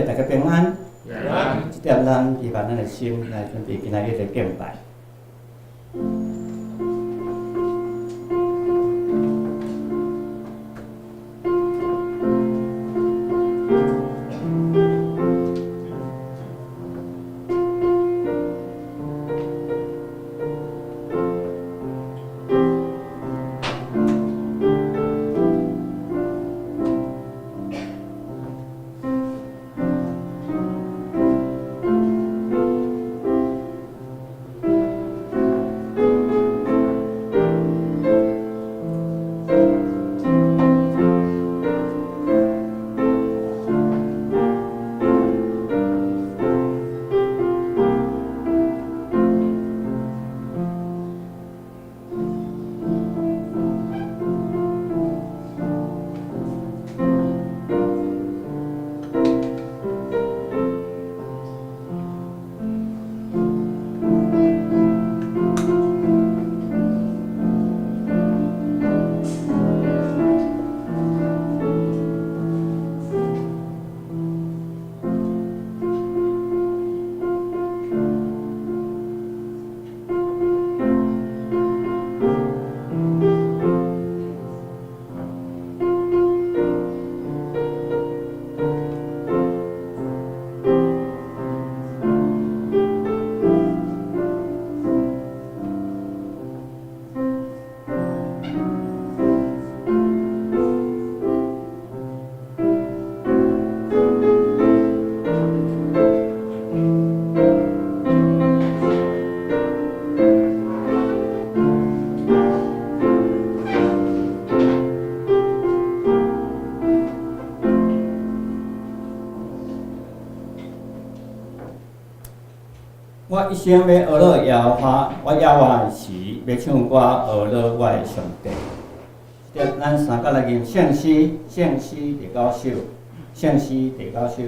大家平安。這點咱預備咱的心來準備今仔日的敬拜。我一生欲呵咾耶和華，我猶活時欲唱歌呵咾我的上帝。咱三角來吟聖詩，聖詩第九首，聖詩第九首，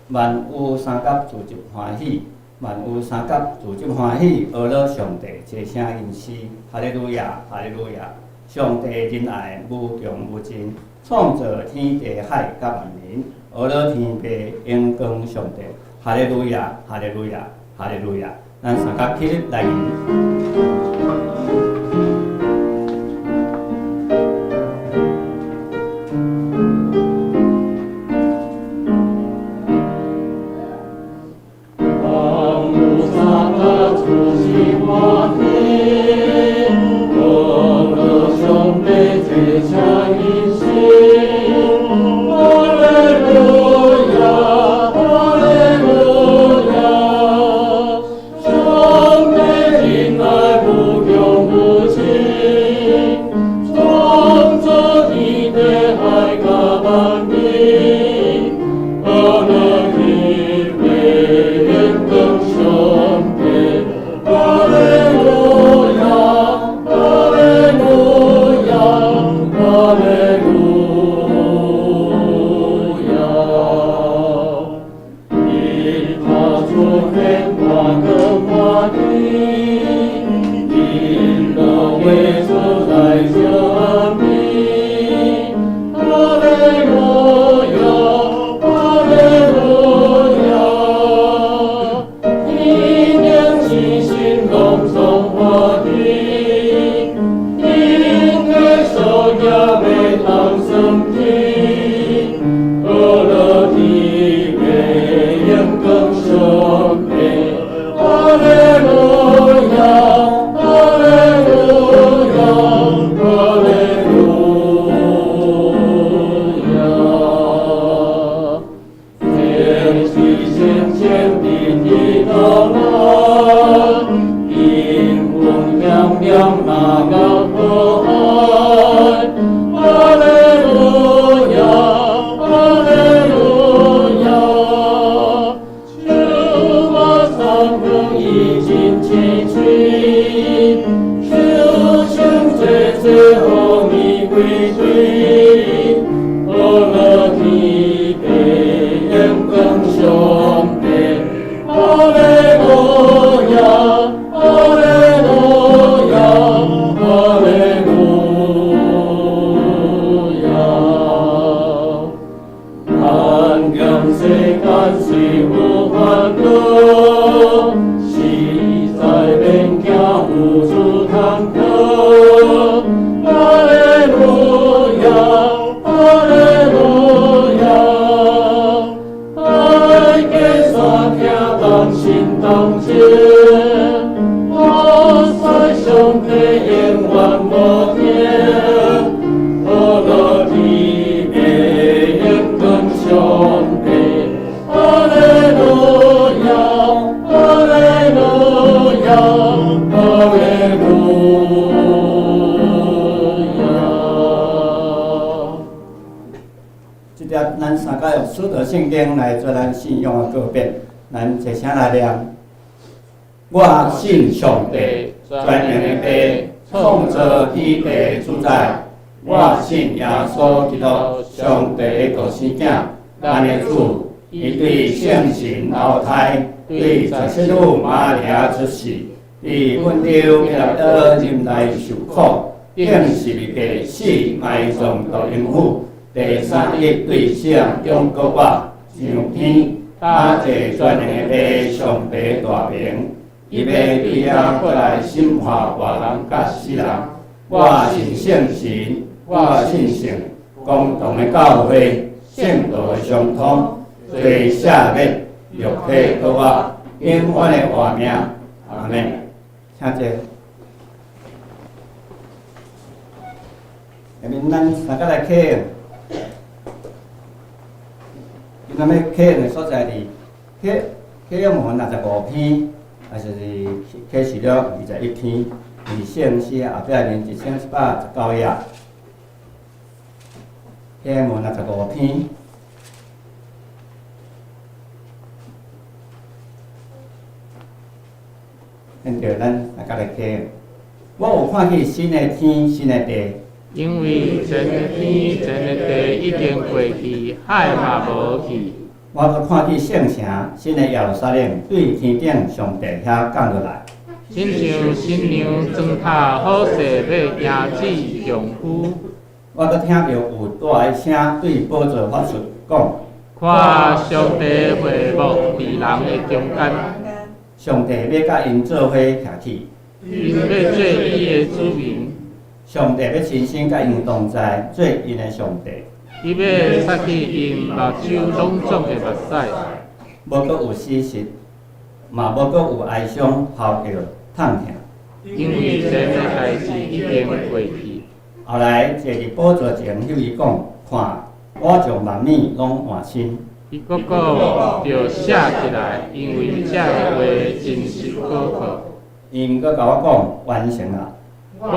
萬有相佮聚集歡喜，萬有相佮聚集歡喜，呵咾上帝，齊聲吟詩，哈利路亞，哈利路亞！上帝仁愛無窮無盡，創造天地海佮萬民，呵咾天父榮光上帝，哈利路亞，哈利路亞，哈利路亞！咱三角起立來吟。萬有相佮聚集歡喜，呵咾上帝齊聲吟詩，哈利路亞，哈利路亞！上帝仁愛無窮無盡，創造天地海佮萬民，呵咾天父榮光上帝，哈利路亞，哈利路亞，哈利路亞！因他做天看閣看地，歸隊，呵樂天地榮光上帝，哈利路亞，哈利路亞，哈利路亞。看見世間雖有煩惱，實在免驚有主坎坷。哈利路亞，哈利路亞，愛過山聽同心同情，我使上帝永遠無停。呵樂天地榮光上帝，哈利路亞，哈利路亞，哈利路亞。這節咱三個用使徒聖經來做咱信仰的告別，咱齊聲來念：我信上帝，全能的父，創造天地主宰。我信耶穌基督，上帝的獨生囝，咱的主，伊對聖神投胎，對十七女瑪利亞出世，佇本丟彼拉多忍耐受苦，釘十字架死埋葬佇陰府，第三日對死人中復活，上天，搭坐全能的父上帝大爿，伊欲對遐閣來審判活人佮死人。我信聖神，我信聖公同的教會，聖道的相通，罪赦免，肉體復活，永遠的活命。阿們。請坐。下面咱三個來啟用，今仔日啟用的所在佇啟啟用文65篇，抑是啟示錄21篇，佇聖詩後壁面1719頁。啟用文65篇。現在咱大家來啟用。我有看見新的天，新的地。因為前的天、前的地已經過去，海嘛無去。我閣看見聖城新的耶路撒冷對天頂上帝遐降落來，親像新娘妝化好勢欲迎娶丈夫。我閣聽著有大的聲對寶座發出講：看上帝會幕佇人的中間，上帝欲佮𪜶做伙徛起，𪜶欲做伊的子民，上帝欲親身佮𪜶同在，做𪜶的上帝。伊欲擦去𪜶目睭攏總的目屎，無閣有死實，嘛無閣有哀傷、嚎叫、痛疼。因為前的代誌已經過去。後來坐佇寶座前，彼位講：看，我將萬物攏換新。伊閣講著寫起來，因為這个話真實可靠。𪜶閣共我講：完成啊！我是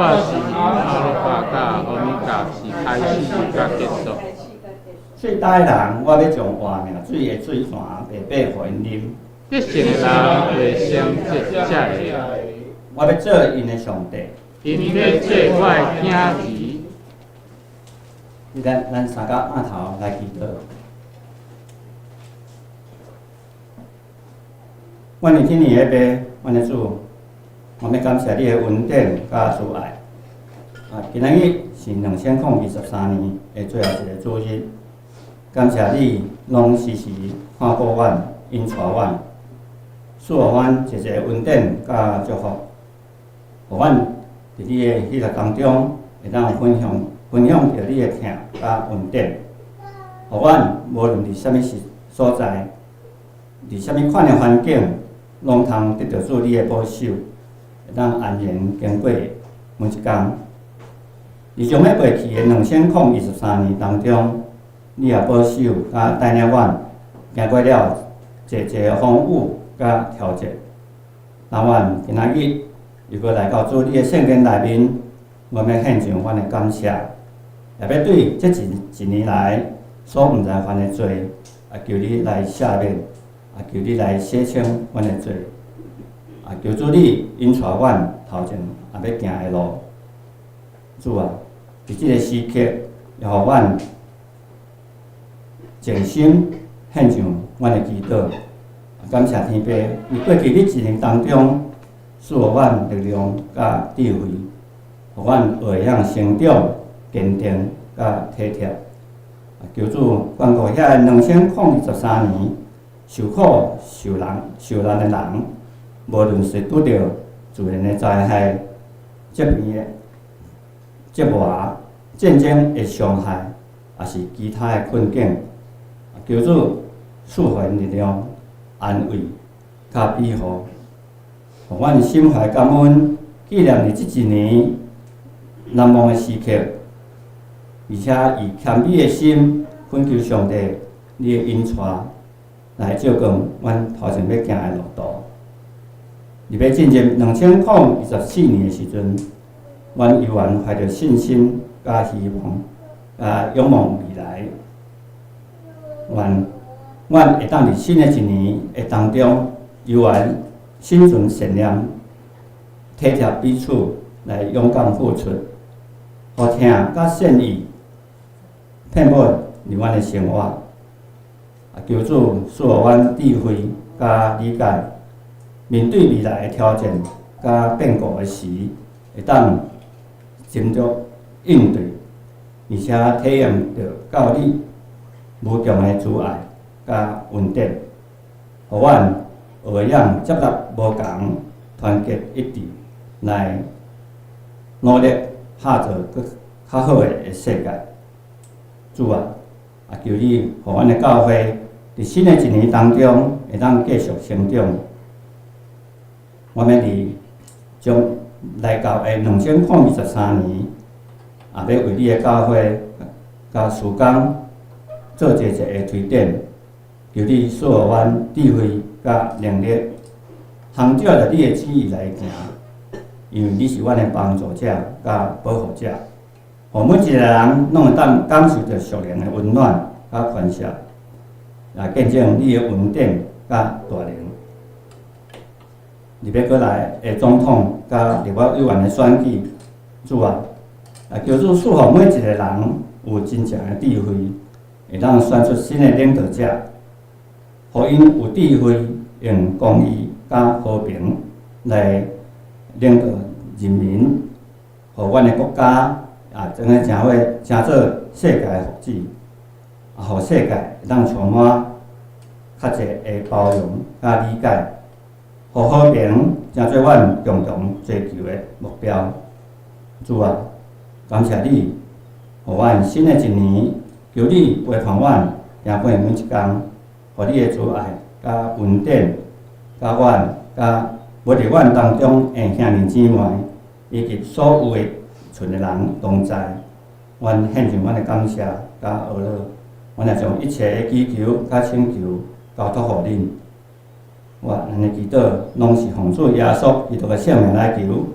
阿爾法佮歐米伽，是開始佮結束。喙焦的人，我欲將活命水的水泉白白予𪜶啉。得勝的人會承接這个。我欲做𪜶的上帝。𪜶欲做我的囝兒。咱三个按頭來祈禱。阮的天父的爸，阮的主，我欲感謝你的恩典佮慈愛。啊，今仔日是2023年的最後一个主日，感謝你攏時時看顧阮、引帶阮，賜予阮濟濟恩典佮祝福，予阮佇你的喜樂當中會當分享分享著你的疼佮恩典，予阮無論佇啥物時所在，佇啥物款的環境，攏通得著主你的保守，會當安然經過每一工。佇將欲過去的2023年當中，你也保守佮帶領阮行過了濟濟風雨佮挑戰。當阮今仔日又閣來到主你的聖殿內面，阮欲獻上阮的感謝，也欲對這一年來所毋知犯的罪，也求你來赦免，也求你來洗清阮的罪，也求主你引帶阮頭前也欲行的路。主啊，佇這个時刻，也予阮靜心獻上阮的祈禱。感謝天父，佇過去這一年當中，賜予阮力量佮智慧，予阮會曉成長、堅定佮體貼。求主眷顧遐2023年受苦受難受難的人，無論是拄著自然的災害、疾病的折磨、戰爭的傷害，抑是其他的困境，求主賜予𪜶力量、安慰、佮庇護，予阮心懷感恩，紀念佇這一年難忘的時刻，而且以謙卑的心懇求上帝，你的引帶來照顧阮頭前欲行的路途。佇欲進入2024年的時陣，阮猶原懷著信心佮希望，佮仰望未來。願阮會當佇新的一年的當中，猶原心存善念，體貼彼此，來勇敢付出，予疼佮善意遍滿佇阮的生活。啊，求主賜予阮智慧佮理解，面對未來的挑戰佮變故的時，會當沉著應對，而且體驗著到你無窮的慈愛佮恩典，予阮會曉接納無仝、團結一致，來努力拍造閣較好的世界。主啊，啊求你予阮的教會佇新的一年當中，會當繼續成長。我欲佇將來到的2023年，也欲為你的教會佮事工做濟濟的推展，求你賜予阮智慧佮能力，通照著你的旨意來行，因為你是阮的幫助者佮保護者，予每一个人攏會當感受著屬靈的溫暖佮寬恕，來見證你的恩典佮大能。佇欲過來的總統佮立法委員的選舉，主啊，啊求主賜予每一個人有真正的智慧，會當選出新的領導者，予𪜶有智慧，用公義佮和平來領導人民，予阮的國家啊，將來成為成做世界的福祉，啊，予世界會當充滿較濟的包容佮理解，予和平成做阮共同追求的目標。主啊，感謝你，予阮新的一年，求你陪伴阮行過每一工，予你的慈愛佮恩典，佮阮佮無佇阮當中的兄弟姊妹，以及所有的賰的人同在。阮獻上阮的感謝佮阿樂，阮也將一切的祈求佮請求交託予恁。我咱的祈禱攏是奉主耶穌基督的聖名來求，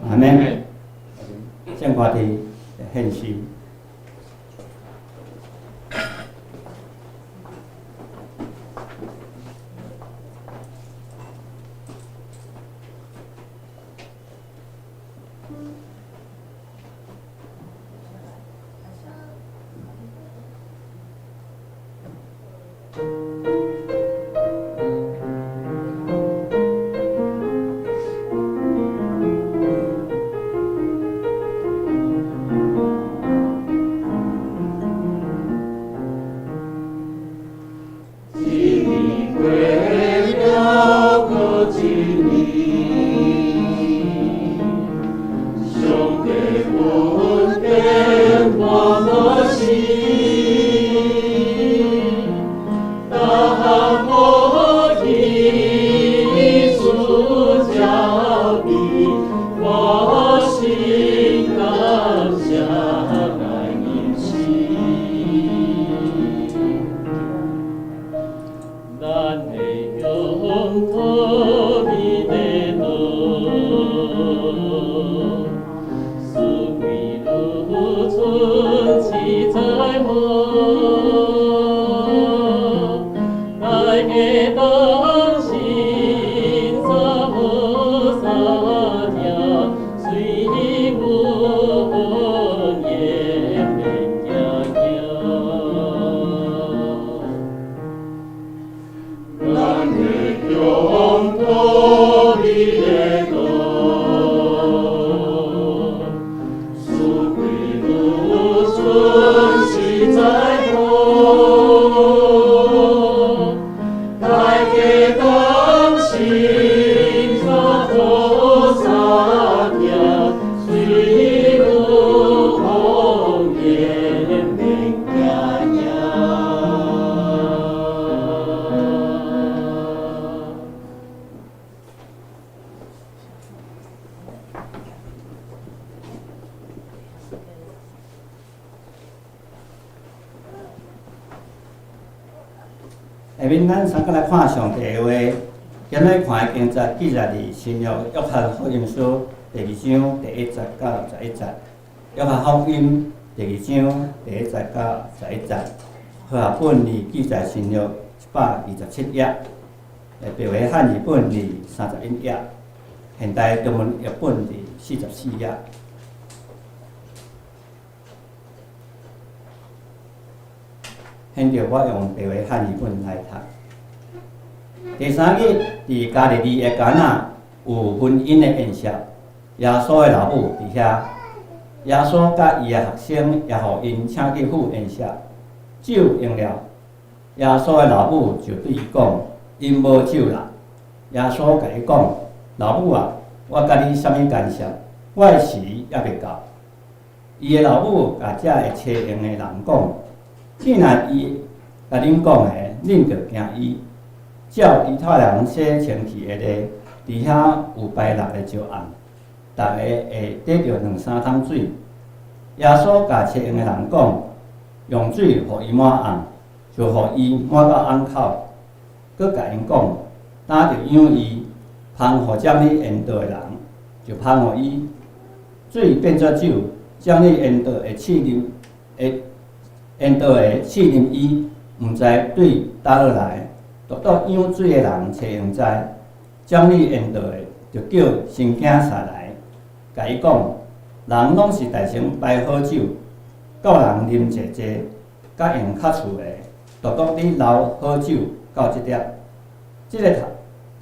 阿們。聖歌佇獻詩。一年過了，閣一年，上帝恩典滿滿是，逐項好意思交比，我心感謝來認識。咱會用可美的樂，四季如春自在好，大家同心三好三听，随阮耶下面咱三個來看上帝的話，今日看的經節記載佇新約約翰福音書第二章第一節到十一節。約翰福音第二章第一節到十一節，和合本裡記載新約127頁，白話漢語本佇31頁，現代中文譯本佇44頁。現在我用白話漢語本來讀。第三日，佇加利利的迦拿有婚姻的宴席，耶穌的老母佇遐，耶穌佮伊的學生也予𪜶請去赴宴席，酒用了，耶穌的老母就對伊講：𪜶無酒啦。耶穌共伊講：老母啊，我佮你啥物干涉？我的時猶未到。伊的老母共遮會揣用的人講：既然伊共恁講的，恁就行伊。照猶太人洗清氣的禮，佇遐有排六个石甕，逐个會缀著兩三桶水。耶穌共揣用的人講：用水予伊滿甕，就予伊滿到甕口。閣共𪜶講：擔著養伊，芳予掌理宴桌的人，就芳予伊。水變做酒，掌理宴桌的試啉的宴桌的試啉伊，毋知對佗落來。獨獨養水的人揣用知，掌理宴桌的就叫新囝婿來，共伊講：人攏是大先擺好酒，到人啉濟濟，才用較次的。獨獨你留好酒到這粒。這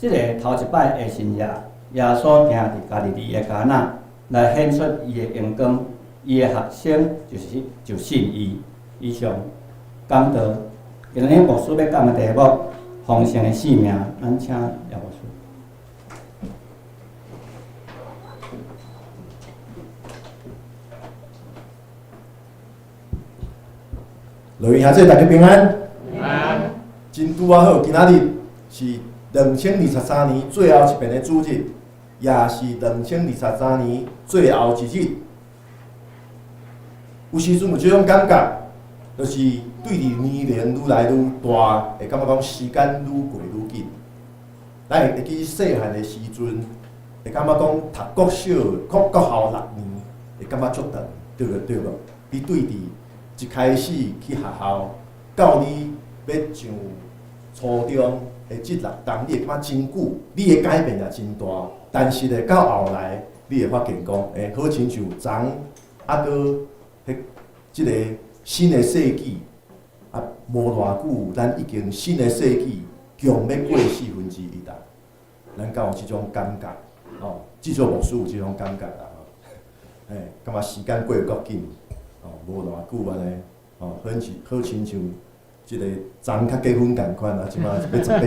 個頭一擺的神跡，耶穌行佇加利利的迦拿，來顯出伊的榮光，伊的學生就是就信伊。以上講道，今日牧師欲講的題目：豐盛的生命。咱請葉牧師。樂園兄弟，大家平安。平安。真拄仔好，今仔日是2023年最後一遍的主日，也是2023年最後一日。有時陣有這種感覺，就是對佇年齡愈來愈大，會感覺講時間愈過愈緊。咱會記細漢的時陣，會感覺講讀國小、國國校6年，會感覺足長，對無對無？你對佇一開始去學校，到你欲上初中的這6冬，你會感覺真久，你的改變也真大。但是咧，到後來，你會發現講，好親像昨猶閣彼這個新的世紀，啊，無偌久，咱已經新的世紀強欲過1/4啦。咱敢有這種感覺？哦，至少牧師有這種感覺啦。吼，感覺時間過得閣緊，哦，無偌久按呢，哦，好親像這個昨較結婚仝款啊，這擺欲18年，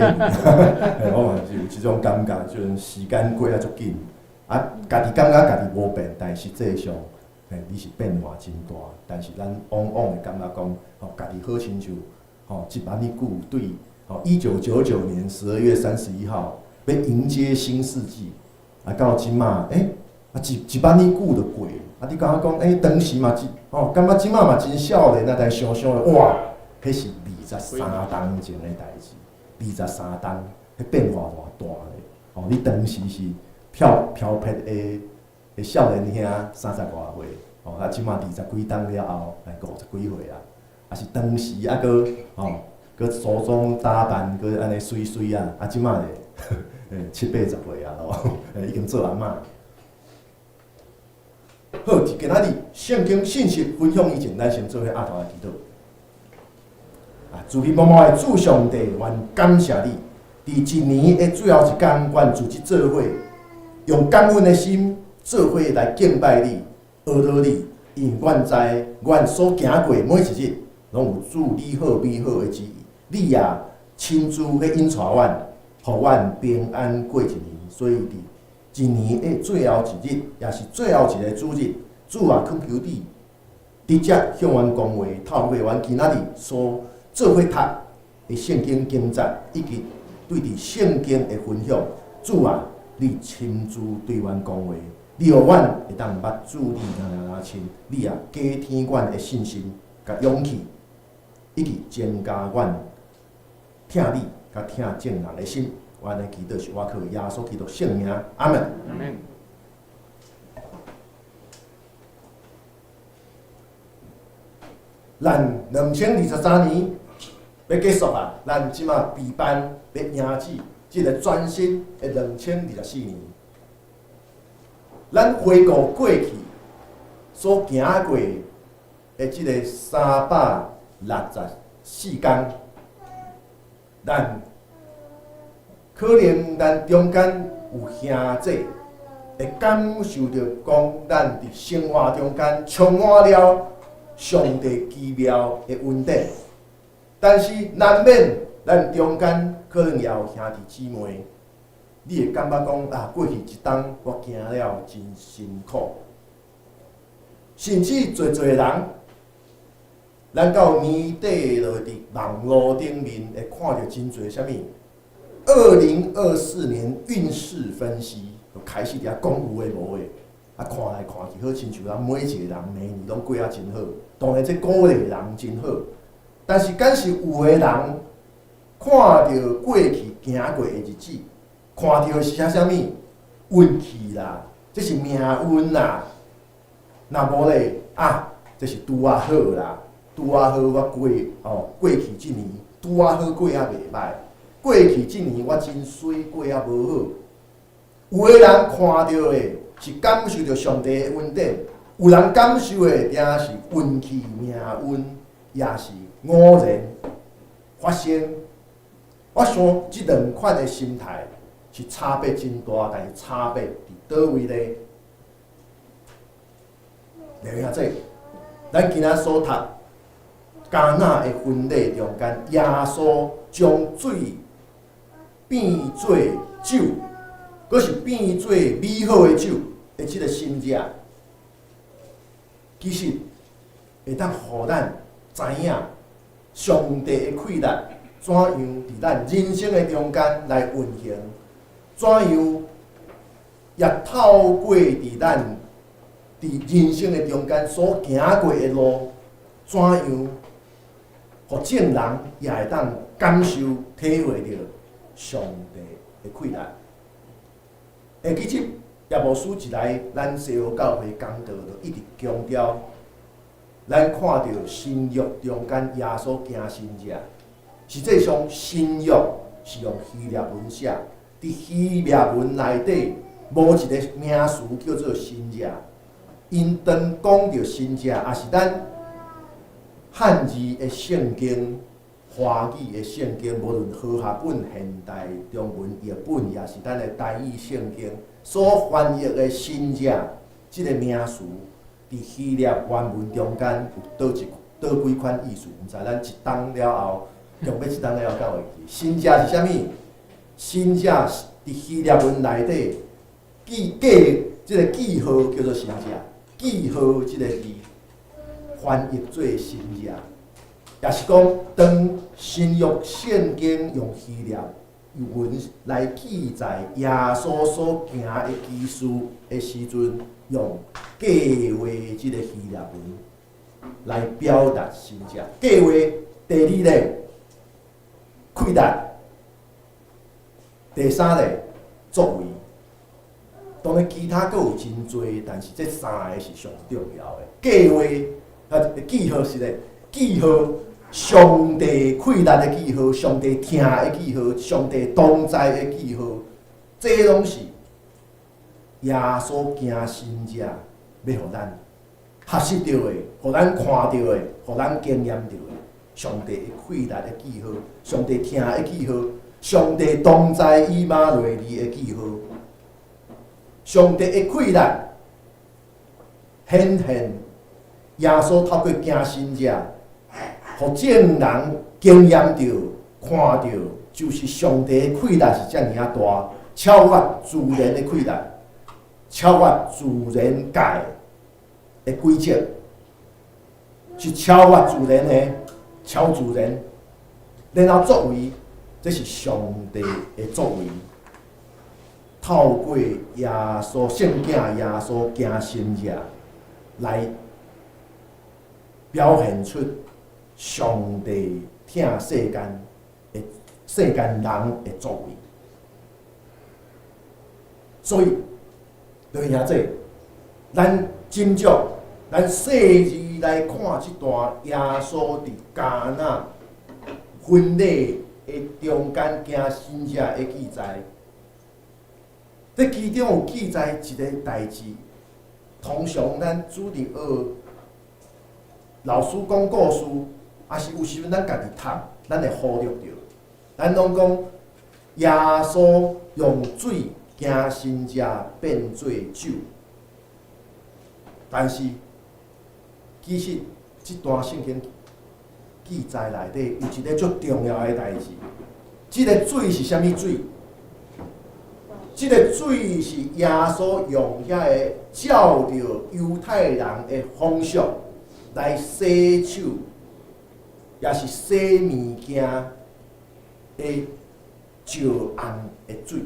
我嘛是有這種感覺，就是時間過啊足緊，啊，家己感覺家己無變，但實際上，你是變化真大，但是咱往往會感覺講，吼，家己好親像，吼，這麼爾久對，吼，1999年12月31號，欲迎接新世紀，啊，到這擺，啊，一萬爾久就過，啊，你感覺講，當時嘛，吼，感覺這擺嘛真少年啊，但想想哇，彼是23冬前的代誌，23冬，彼變化偌大咧，吼，你當時是飄飄撇的的少年兄三十外歲，吼，啊，這擺20幾冬了後，來50幾歲啊，啊是當時猶閣吼，閣梳妝打扮，閣按呢媠媠啊，啊，這擺咧，七八十歲啊咯，已經做阿嬤。好，今仔日聖經信息分享以前，咱先做伙阿頭來祈禱。啊，慈悲無愛的主上帝，阮感謝你，佇一年的最後一工，阮組織做伙，用感恩的心做伙來敬拜你、阿羅你，因為阮知，阮所行過每一日，攏有主你好美好的旨意，你也親自去引帶阮，予阮平安過一年。所以佇一年的最後一日，也是最後一个主日，主啊，懇求你直接向阮講話，透過阮今仔日所做伙讀的聖經經節，以及對佇聖經的分享，主啊，你親自對阮講話，你予阮會當捌主你若若親，你也加添阮的信心佮勇氣，以及增加阮疼你，佮疼眾人的心。我按呢祈禱是倚靠耶穌基督聖名，阿門。阿門。咱2023年欲結束啊！咱這馬備辦欲迎接這个全新的2024年。咱回顧過去所行過的這个364工，咱可能咱中間有兄弟會感受著講，咱佇生活中間充滿了上帝奇妙的恩典，但是難免咱中間可能也有兄弟姊妹，你會感覺講啊，過去一冬我行了真辛苦，甚至濟濟人，咱到年底就會佇網路頂面會看著真濟啥物，2024年運勢分析，就開始佇遐講有的無的。啊，看來看去，好親像人每一個人每年攏過啊真好，當然這鼓勵人真好。但是，敢是有的人看著過去行過的日子，看著是啥啥物運氣啦，這是命運啦。若無咧啊，這是拄仔好啦，拄仔好我過哦，過去這年拄仔好過啊袂䆀，過去這年我真衰過啊無好。有的人看著的是感受著上帝的恩典，有人感受的定是運氣、命運，也是偶然發生。我想這兩款的心態是差別真大，但是差別佇佗位呢？了兄弟，咱今仔所讀迦拿的婚禮中間，耶穌將水變做酒。閣是變做美好的酒的這个神跡，其實會當予咱知影上帝的氣力怎樣佇咱人生的中間來運行，怎樣也透過佇咱佇人生的中間所行過的路，怎樣予眾人也會當感受體會著上帝的氣力。會記得葉牧師一來，咱西湖教會講道就一直強調，咱看著新約中間耶穌行神跡，實際上新約是用希臘文寫，佇希臘文內底無一個名詞叫做神跡。𪜶當講著神跡，抑是咱漢字的聖經、華語的聖經，無論和合本、現代中文譯本，抑是咱的台語聖經所翻譯的神跡，這个名詞，佇希臘原文中間有佗一佗幾款意思，毋知咱一冬了後，強欲一冬了後敢會記。神跡是啥物？神跡佇希臘文內底記記這个記號叫做神跡，記號這个字翻譯做神跡。也是講，當新約聖經用希臘文來記載耶穌所行的奇事的時陣，用計畫這个希臘文來表達神跡。計畫第二个氣力，第三个作為。當然其他閣有真濟，但是這三个是上重要的。計畫啊，記號是咧，記號。上帝氣力的記號，上帝疼的記號，上帝同在的記號，這攏是耶穌行神跡，欲予咱學習著的，予咱看著的，予咱經驗著的。上帝的氣力的記號，上帝疼的記號，上帝同在以馬內利的記號，上帝的氣力顯現，耶穌透過行神跡。予眾人經驗著、看著，就是上帝的氣力是遮爾仔大，超越自然的氣力，超越自然界的規則，是超越自然的，超自然。然後作為，這是上帝的作為，透過耶穌聖囝耶穌行神跡來表現出。上帝疼世間的世間人的作為。所以，弟兄姊，咱斟酌，咱細緻來看這段耶穌佇迦拿婚禮的中間行神跡的記載。這其中有記載一个代誌，通常咱主日學老師講故事，抑是有時陣咱家己讀，咱會忽略著。咱攏講耶穌用水行神跡變做酒，但是其實這段聖經記載內底有一个足重要的代誌，這个水是啥物水？這个水是耶穌用遐个照著猶太人的風俗來洗手，也是洗物件的石甕的水。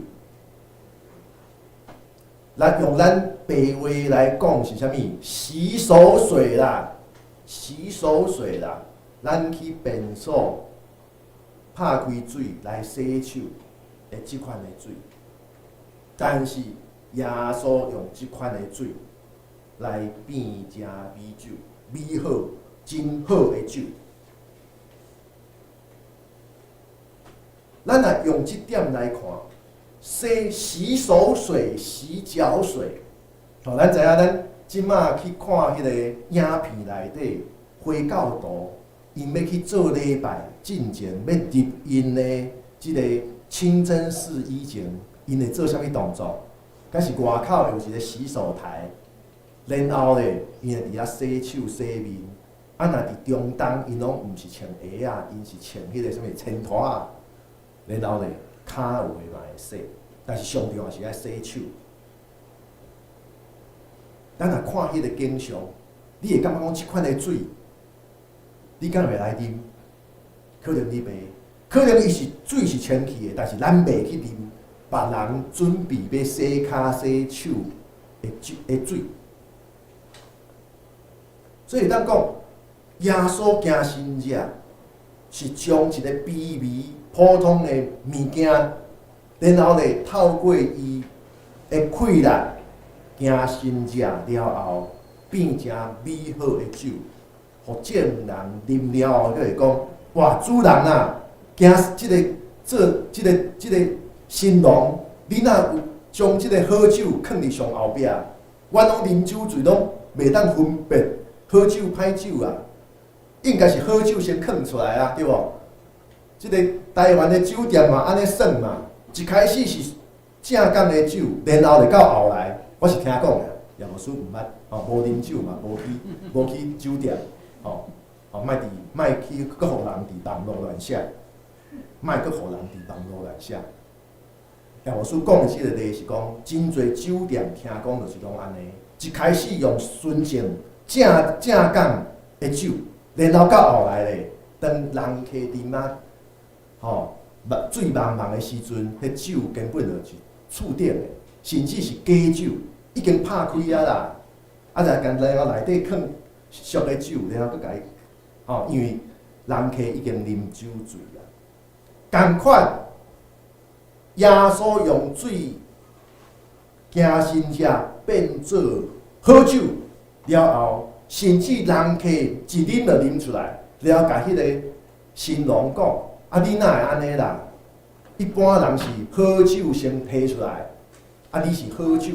咱用咱白話來講是啥物？洗手水啦，洗手水啦。咱去便所拍開水來洗手的這款的水，但是耶穌用這款的水來變成美酒，美好、真好的酒。咱若用這點來看，洗洗手水、洗腳水，吼，咱知影咱這馬去看彼個影片內底回教徒，𪜶欲去做禮拜進前，欲入𪜶的這个清真寺以前，𪜶會做啥物動作？敢是外口有一个洗手台，然後咧，𪜶會佇遐洗手洗面。啊，若佇中東，𪜶攏毋是穿鞋仔，𪜶是穿彼个啥物千拖仔，然後咧，跤有的嘛會洗，但是上重要是愛洗手。咱若看彼个景象，你會感覺講這款的水，你敢會來啉？可能你袂，可能伊是水是清氣的，但是咱袂去啉別人準備欲洗跤洗手的水的水。所以咱講，耶穌行神跡，是將一个卑微普通的物件，然後咧透過伊的氣力行神跡了後，變成美好的酒，予眾人啉了後，閣會講：哇，主人啊，行這个做這个這个新郎，你若有將這个好酒囥佇上後壁？阮攏啉酒醉，攏袂當分辨好酒歹酒啊！應該是好酒先囥出來啊，對無？這个台灣的酒店嘛，按呢算嘛，一開始是正港的酒，然後就到後來，我是聽講的，葉牧師毋捌，吼，無啉酒嘛，無去無去酒店，吼，吼，莫佇莫去閣予人佇網路亂寫，莫閣予人佇網路亂寫。葉牧師講的這个例是講，真濟酒店聽講就是攏按呢，一開始用純正正正港的酒，然後到後來咧，當人客啉啊，吼，醉茫茫的時陣，彼酒根本就是次等的，甚至是假酒，已經拍開啊啦，啊，就共然後內底囥俗的酒，然後閣共伊，吼，因為人客已經啉酒醉啊。仝款，耶穌用水行神跡變做好酒了後，甚至人客一啉就啉出來，了後共彼个新郎講：啊，你哪會按呢啦？一般人是好酒先提出來，啊，你是好酒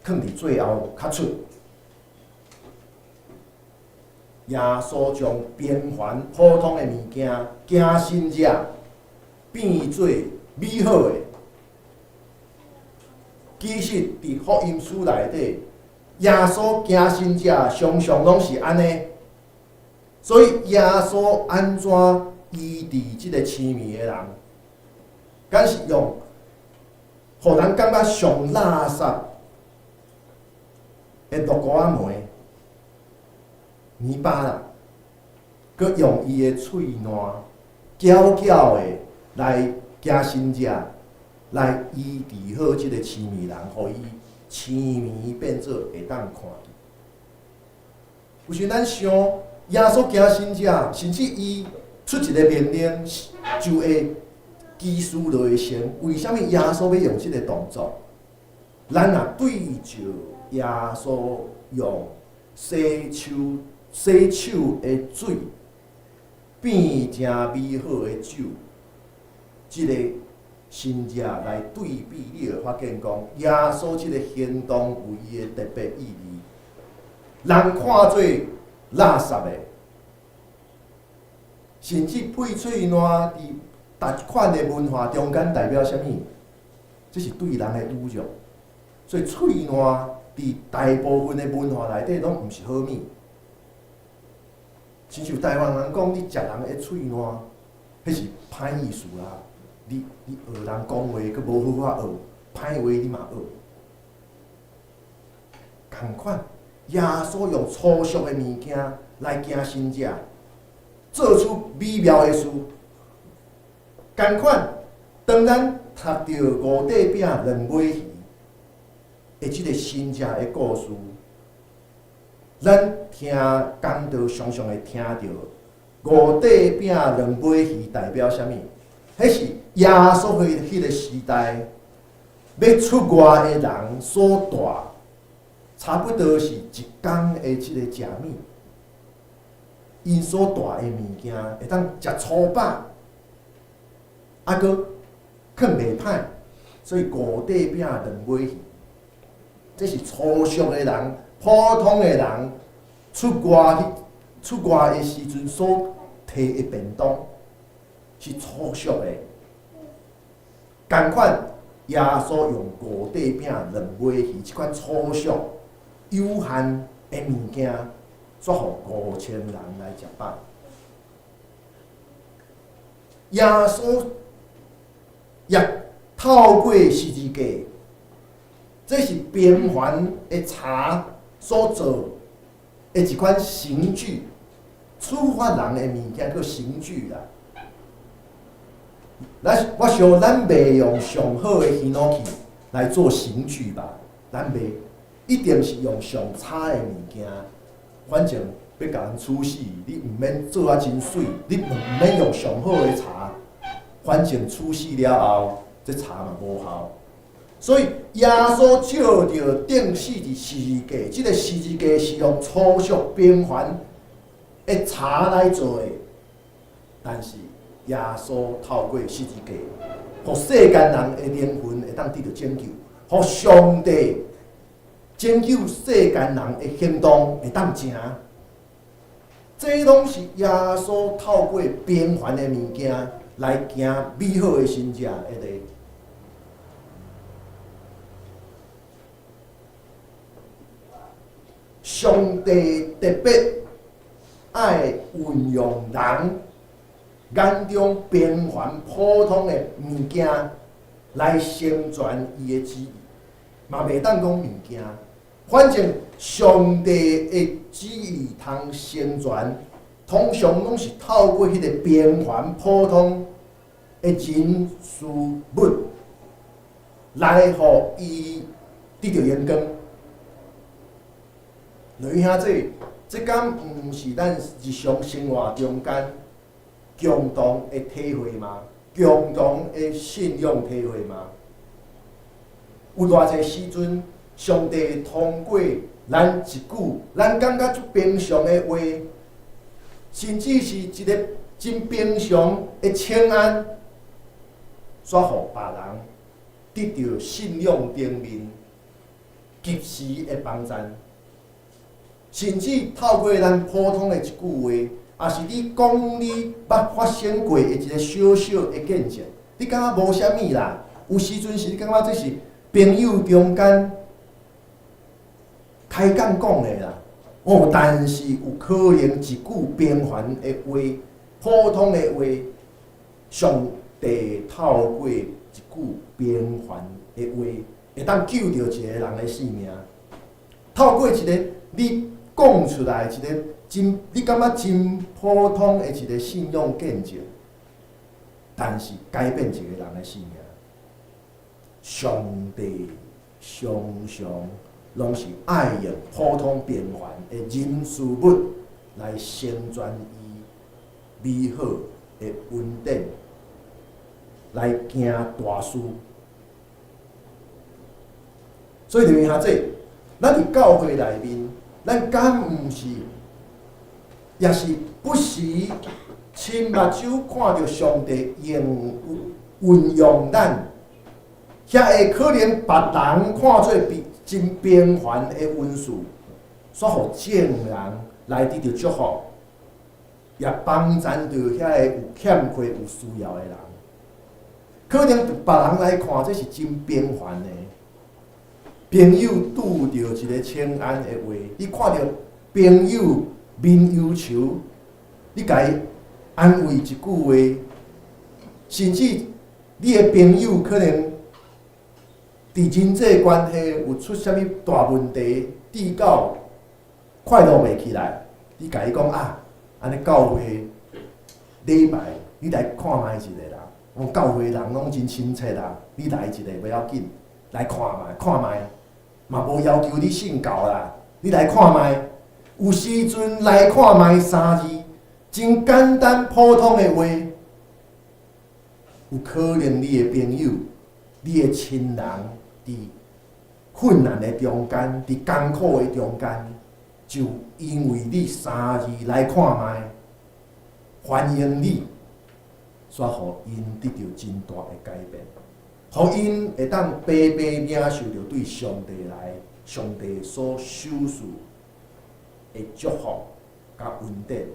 囥佇最後較出。耶穌將平凡普通的物件，行神跡變做美好的。其實佇福音書內底，耶穌行神跡常常攏是按呢。所以耶穌按怎醫治這个痴迷的人，敢是用，予人感覺上垃圾的木瓜仔糜、泥巴啦，閣用伊的喙瀾，攪攪的來行神跡，來醫治好這个痴迷人，予伊痴迷變做會當看見。有時咱想，耶穌行神跡，甚至伊出一个命令，就會奇事就會成。為啥物耶穌欲用這个動作？咱若對照耶穌用洗手洗手的水變成美好的酒，這个神跡來對比，你會發現講耶穌這个行動有伊的特別意義。人看做垃圾的，甚至廢喙爛佇逐款的文化中間代表啥物？這是對人的侮辱。所以喙爛佇大部分的文化內底攏毋是好物。親像台灣人講，你食人的喙爛，彼是歹意思啦。你學人講話，閣無好好學，歹話你嘛學。仝款，耶穌用粗俗的物件來行神跡，做出美妙的事。仝款，當咱讀著五塊餅兩尾魚的這个神跡的故事，咱聽講道常常會聽著五塊餅兩尾魚代表啥物？彼是耶穌彼彼个時代欲出外的人所帶，差不多是一工的這个食物，𪜶所帶的物件會當食粗飽，啊閣囥袂歹，所以五塊餅兩尾魚，這是粗俗的人、普通的人出外去出外的時陣所提的便當，是粗俗的。仝款耶穌用五塊餅兩尾魚這款粗俗有限的物件，煞予5000人來食飽。耶穌也透過十字架，這是平凡的柴所做的一款刑具，處罰人的物件叫刑具啦。咱我想，咱袂用上好的ヒノキ來做刑具吧？咱袂，一定是用上差的物件。反正欲共人處死，你毋免做啊真媠，你毋免用上好的柴。反正處死了後，這柴嘛無效。所以耶穌藉著釘死佇十字架，這个十字架是用粗俗平凡的柴來做的，但是耶穌透過十字架，予世間人的靈魂會當得著拯救，予上帝拯救世間人的行動會當成。這攏是耶穌透過平凡的物件來行美好的神跡的例。上帝特別愛運用人眼中平凡普通的物件來成全伊的旨意，嘛袂當講物件，反正上帝的旨意通成全，通常攏是透過彼個平凡普通的人事物來予伊得著榮光。女兄姊，這敢毋是咱日常生活中間共同的體會嗎？共同的信仰體會嗎？有偌濟時陣，上帝通過咱一句，咱感覺足平常的話，甚至是一个真平常的請安，煞予別人得著信仰頂面及時的幫贊。甚至透過咱普通的一句話，抑是你講你捌發生過的一个小小的見證，你感覺無啥物啦。有時陣是你感覺這是朋友中間開講講的啦。哦，但是有可能一句平凡的話、普通的話，上帝透過一句平凡的話，會當救著一個人的性命。透過一個你講出來一個真，你感覺真普通的一個信仰見證，但是改變一個人的性命。上帝常常攏是愛用普通平凡的人事物來成全伊美好的恩典，來行大事。所以弟兄姊，咱佇教會內面，咱敢毋是，也是不時親目睭看著上帝用運用咱，遐會可能別人看做比真平凡的恩賜，煞予眾人來得著祝福，也幫贊著遐个有欠缺、有需要的人。可能對別人來看，這是真平凡的。朋友拄著一个請安的話，你看著朋友面憂愁，你共伊安慰一句話，甚至你的朋友可能佇人際關係有出啥物大問題，至到快樂袂起來，你共伊講啊，按呢教會禮拜你來看覓一下啦，講教會人攏真親切啦，你來一下袂要緊，來看覓看覓，嘛無要求你信教啦，你來看覓，有時陣來看覓三字，真簡單普通的話，有可能你的朋友、你的親人佇困難的中間，佇艱苦的中間，就因為你三字來看覓，歡迎你，煞予𪜶得著真大的改變，予𪜶會當白白領受著對上帝來、上帝所賞賜的祝福佮恩典。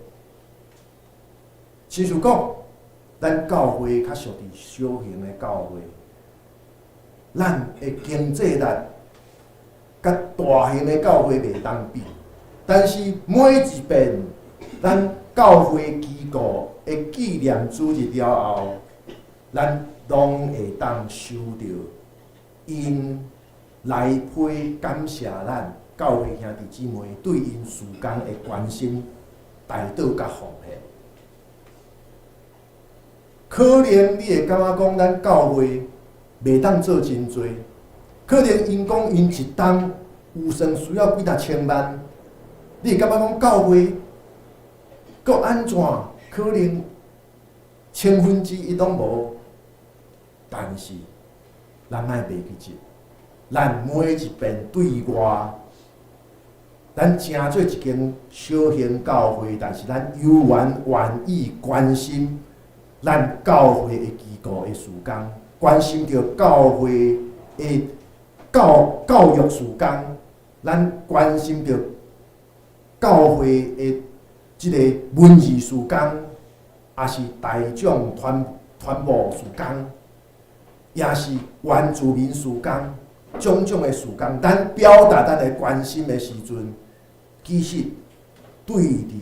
親像講，咱教會較屬佇小型的教會，咱的經濟力佮大型的教會袂當比，但是每一遍咱教會機構的紀念主日了後，咱攏會當收著𪜶來批感謝咱教會兄弟姊妹對𪜶事工的關心、代禱佮奉獻。可能你會感覺講，咱教會袂當做真濟，可能𪜶講𪜶一冬預算需要幾若千萬，你會感覺講教會閣按怎可能千分之一攏無？但是咱莫袂記得，咱每一遍對外，咱成做一間小型教會，但是咱猶原願意關心咱教會的機構的事工，關心著教會的教育事工，咱關心著教會的這個文字事工，也是大眾傳播事工，也是原住民事工，種種的事工，咱表達咱的關心的時陣，其實對佇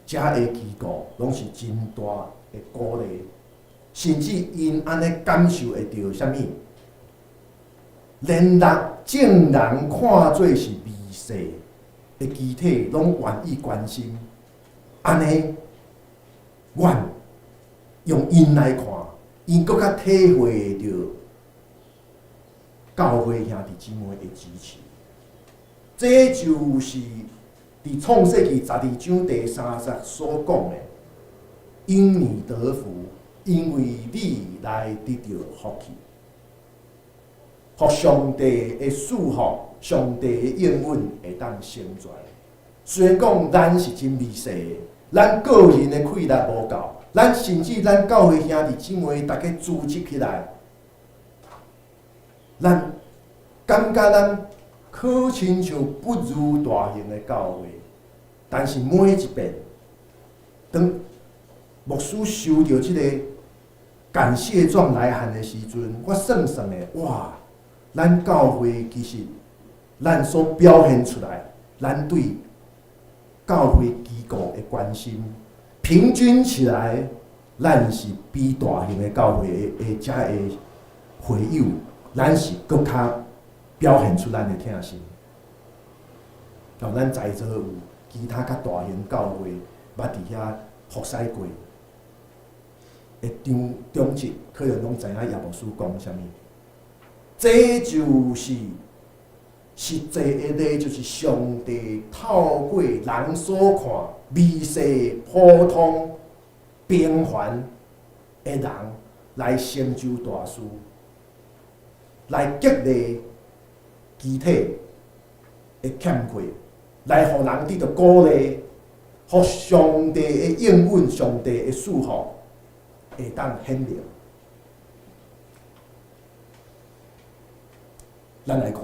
遮个機構攏是真大的鼓勵，甚至𪜶按呢感受會著啥物？連人眾人看做是微細的肢體，攏願意關心。按呢，阮用𪜶來看，𪜶閣較體會著教會兄弟姊妹的支持。這就是佇創世記12章第三節所講的：因你得福，因為你來得著福氣，予上帝的賜福、上帝的應允會當成全。雖然講咱是真微細的，咱個人的氣力無夠，咱甚至咱教會兄弟姊妹逐家組織起來，咱感覺咱可親像不如大型的教會，但是每一遍，當牧師收著這個感謝狀來函的時陣，我算算的，哇！咱教會其實，咱所表現出來，咱對教會機構的關心，平均起來，咱是比大型的教會的遮的會友，咱是閣較表現出咱的疼心。哦，咱在座有其他較大型教會，捌佇遐服侍過的長長執，可能攏知影葉牧師講啥物。這就是實際的例，就是上帝透過人所看微細、普通、平凡的人，來成就大事，來激勵肢體的欠缺，來予人得著鼓勵，予上帝的應允、上帝的祝福會當顯明。咱來看，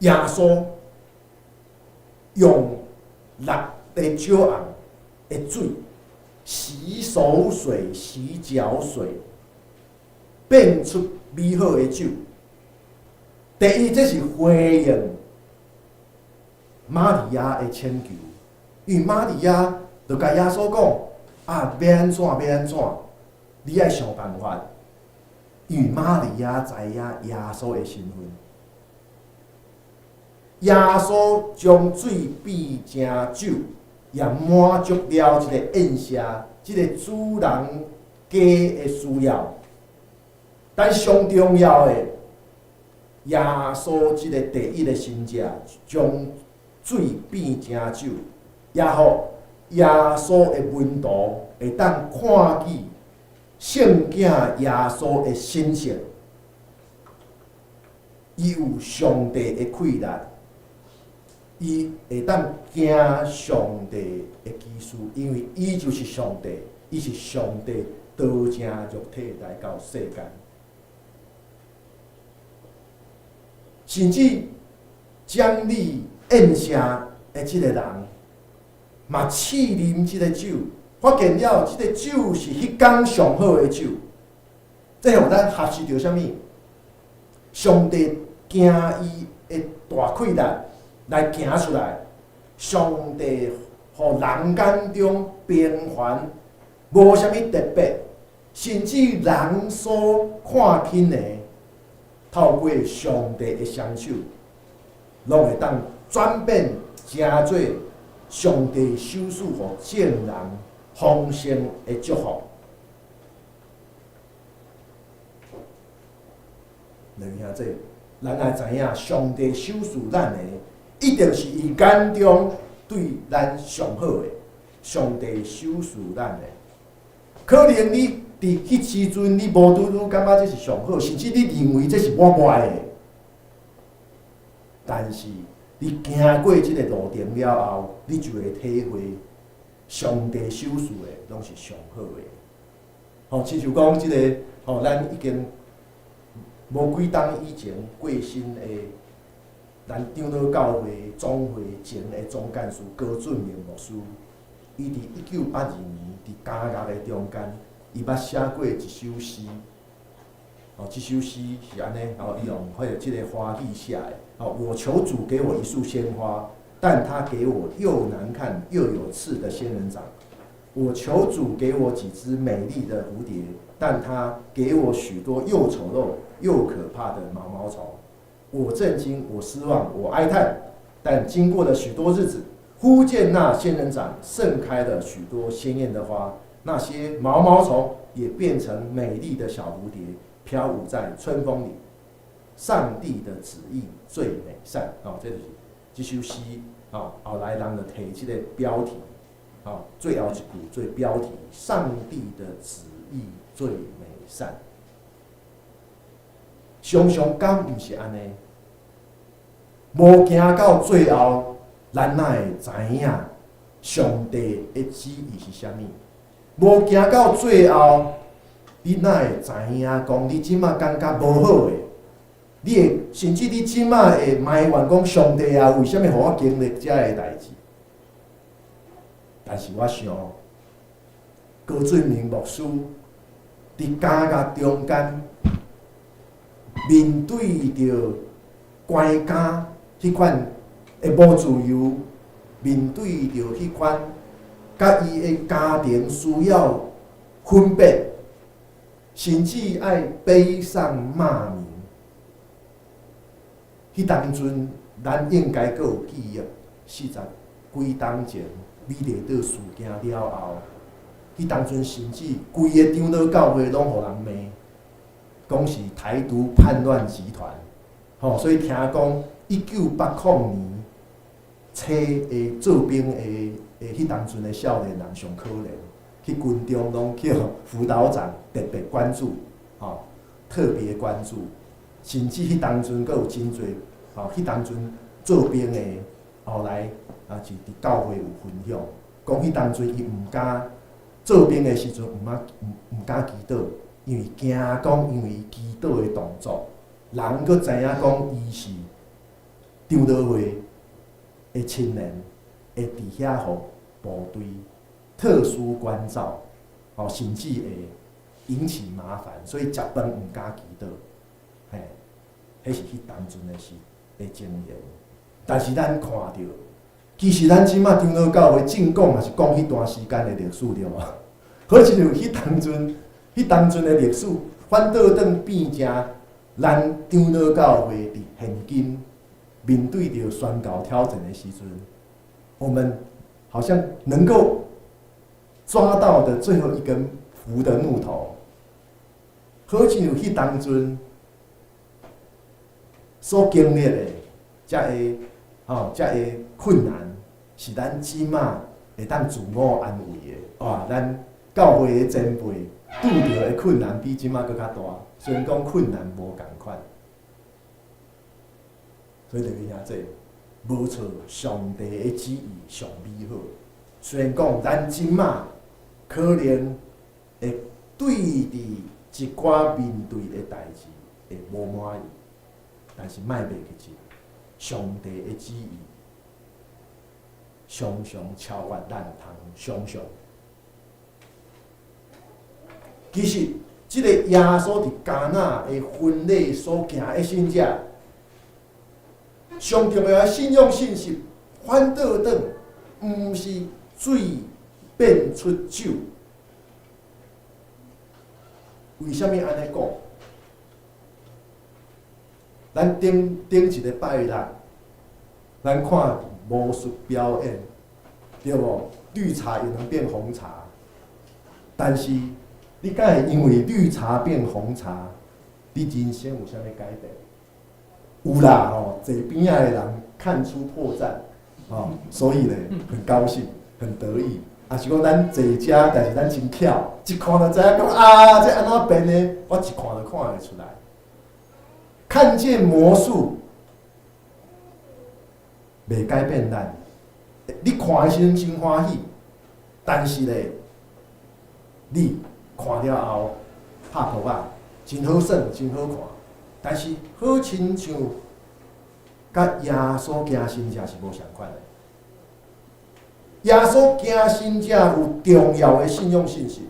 耶穌用六个石甕的水洗手水、洗腳水，變出美好的酒。第一，這是回應瑪利亞的請求，因為瑪利亞就共耶穌講：啊，欲按怎，欲按怎，你愛想辦法。因為瑪利亞知影耶穌的身份，耶穌將水變成酒，也滿足了這個宴席，這個主人家的需要。但上重要的，耶穌這個第一个神跡，將水變成酒，也予耶穌的門徒會當看見聖囝耶穌的神聖，伊有上帝的氣力，伊會當行上帝的奇事，因為伊就是上帝，伊是上帝道成肉體來到世間，甚至掌理宴席的這个人，嘛試啉這个酒，發現了這个酒是彼工上好的酒，這予咱學習著啥物？上帝行伊的大氣力來行出來，上帝予人間中平凡，無啥物特別，甚至人所看輕的，透過上帝的雙手，攏會當轉變成做上帝賞賜予眾人豐盛的祝福。兩兄弟，咱愛知影，上帝賞賜咱的，一定是伊眼中對咱上好的。上帝賞賜咱的，可能你佇彼時陣你無拄拄感覺這是上好，甚至你認為這是無壞的。但是你行過這個路程了後，你就會體會上帝賞賜的攏是上好的。吼，親像講這个，吼，咱已經無幾冬以前過身的，咱長老教會總會前的總幹事高俊明牧師，伊佇1982年佇監獄的中間，伊捌寫過一首詩。哦，這首詩是按呢，哦，伊用彼个這个華語寫的。哦，我求主給我一束鮮花，但他給我又難看又有刺的仙人掌。我求主給我幾隻美麗的蝴蝶，但他給我許多又醜陋又可怕的毛毛蟲。我震驚，我失望，我哀嘆。但經過了許多日子，忽見那仙人掌盛開了許多鮮豔的花，那些毛毛蟲也變成美麗的小蝴蝶，飄舞在春風裡。上帝的旨意最美善。哦，這就是這首詩。哦，後來人就提這个標題。哦，最後一句做標題：上帝的旨意最美善。常常敢毋是按呢？無行到最後，咱哪會知影上帝的旨意是啥物？無行到最後，你哪會知影講你這馬感覺無好的？你會甚至你這馬會埋怨講上帝啊，為啥物予我經歷這个代誌？但是我想，高俊明牧師佇監獄中間面對著關監彼款的無自由，面對著彼款佮伊的家庭需要分別，甚至愛背上罵名。彼當陣，咱應該閣有記憶，四十幾冬前美麗島事件了後，彼當陣甚至規个長老教會攏予人罵，講是台獨叛亂集團，吼，所以聽講1980年初的做兵的的彼當陣的少年人上可憐，去军中攏去予辅導長特別關注，吼，特別關注，甚至彼當陣閣有真濟，吼，彼當陣做兵的，後來也是佇教會有分享，講彼當陣伊毋敢做兵的時陣，毋敢祈禱，因為驚講因為祈禱的動作，人閣知影講伊是長老會的青年，會佇遐予部隊特殊關照，吼，甚至會引起麻煩，所以食飯毋敢祈禱，嘿，彼是彼當陣的時的情形。但是咱看著，其實咱這馬長老教會正講嘛是講彼段時間的歷史對無？好親像彼當陣的歷史，反倒轉變成咱長老教會佇現今面對著宣教挑戰的時陣，我們好像能夠抓到的最後一根扶的木頭，好親像彼當陣所經歷的，才會困難，是咱這馬會當自我安慰的。哇，咱教會的前輩拄著的困難比這馬閣較大，雖然講困難無仝款，所以弟兄姊妹，無錯，上帝的旨意上美好。雖然講咱這馬可能會對佇一寡面對的代誌會無滿意，但是莫袂記得，上帝的旨意常常超越咱通想象。其實，這个耶穌佇迦拿的婚禮所行的神跡，上重要的信仰信息，反倒轉，毋是水變出酒。為啥物按呢講？咱頂頂一个拜六，咱看魔術表演，對無？綠茶也能變紅茶，但是你敢會因為綠茶變紅茶，你人生有啥物改變？有啦吼，坐邊仔的人看出破綻，吼，所以咧很高興，很得意。啊是講咱坐遮，但是咱真巧，一看就知影講啊，這按怎變的？我一看就看會出來。看見魔術，袂改變咱。你看的時陣真歡喜，但是咧，你看了後拍噗仔，真好耍，真好看，但是好親像佮耶穌行神跡是無相仝的。耶穌行神跡有重要的信仰信息，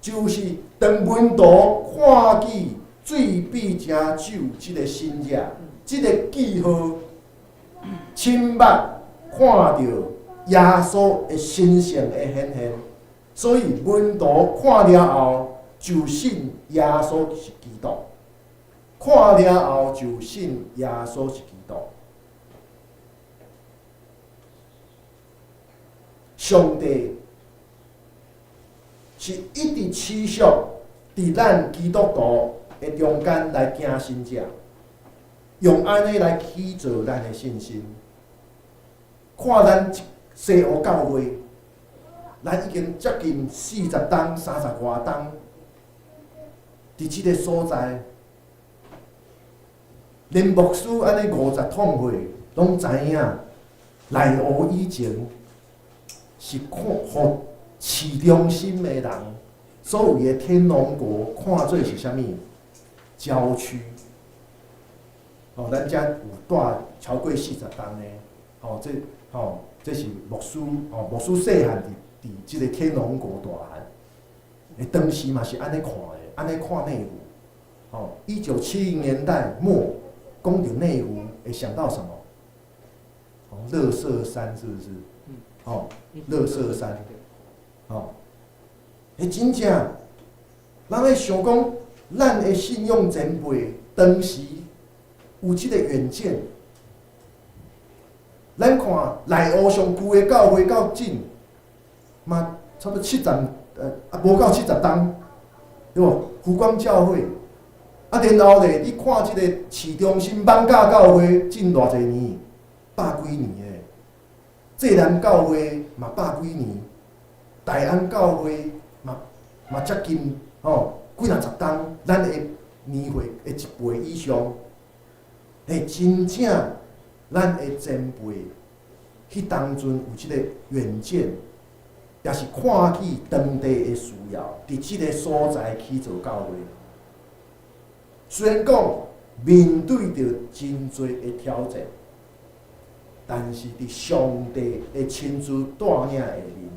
就是當門徒看見水變成酒這个神跡，這个記號，親目看著耶穌的神聖的顯現，所以門徒看了後就信耶穌是基督，看了後就信耶穌是基督。上帝是一直持續佇咱基督徒的中間來行神跡，用按呢來起造咱的信心。看咱西湖教會，咱已經接近40冬、30外冬，佇這个所在，連牧師按呢50通歲，攏知影內湖以前是看予市中心的人，所謂的天龍國看做是啥物？郊區。哦，咱遮有蹛超過40冬的，哦，這吼，這是牧師，哦，牧師細漢佇佇這个天龍國大漢，欸，當時嘛是按呢看的，按呢看內湖。哦，1970年代末，講著內湖會想到什麼？哦，垃圾山是不是？哦，垃圾山，哦，欸，真正，人咧想講，咱的信仰前輩當時有這个遠見。咱看內湖上舊的教會到今，嘛差不多七十，啊，無夠70冬，對無？湖光教會，啊，然後咧，你看這个市中心艋舺教會，進偌濟年，百幾年的。濟南教會嘛百幾年，大安教會嘛嘛接近吼幾若十冬，咱的年歲的一倍以上。欸，真正咱的前輩，彼當陣有這个遠見，也是看見當地的需要，佇這个所在起造教會。雖然講面對著真濟的挑戰，但是佇上帝的親自帶領下面，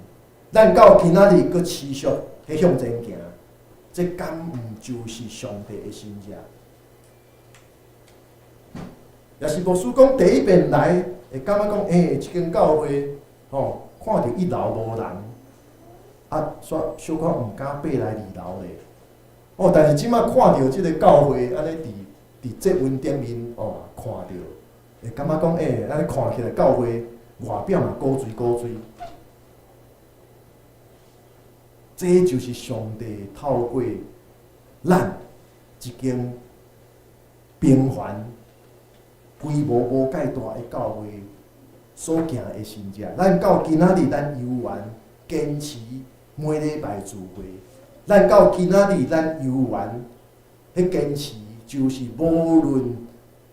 咱到今仔日閣持續咧向前行，這敢毋就是上帝的神跡？也是牧師講第一遍來，會感覺講，欸，這間教會吼，看著一樓無人，啊，煞小可毋敢爬來二樓咧。哦，但是這擺看著這个教會按呢佇佇捷運頂面哦，看著，會感覺講，欸，按呢看起來教會外表嘛古錐古錐。這就是上帝透過咱一間平凡、規模無蓋大的教會所行的神跡。咱到今仔日，咱猶原堅持每禮拜聚會。咱到今仔日，咱猶原彼堅持，就是無論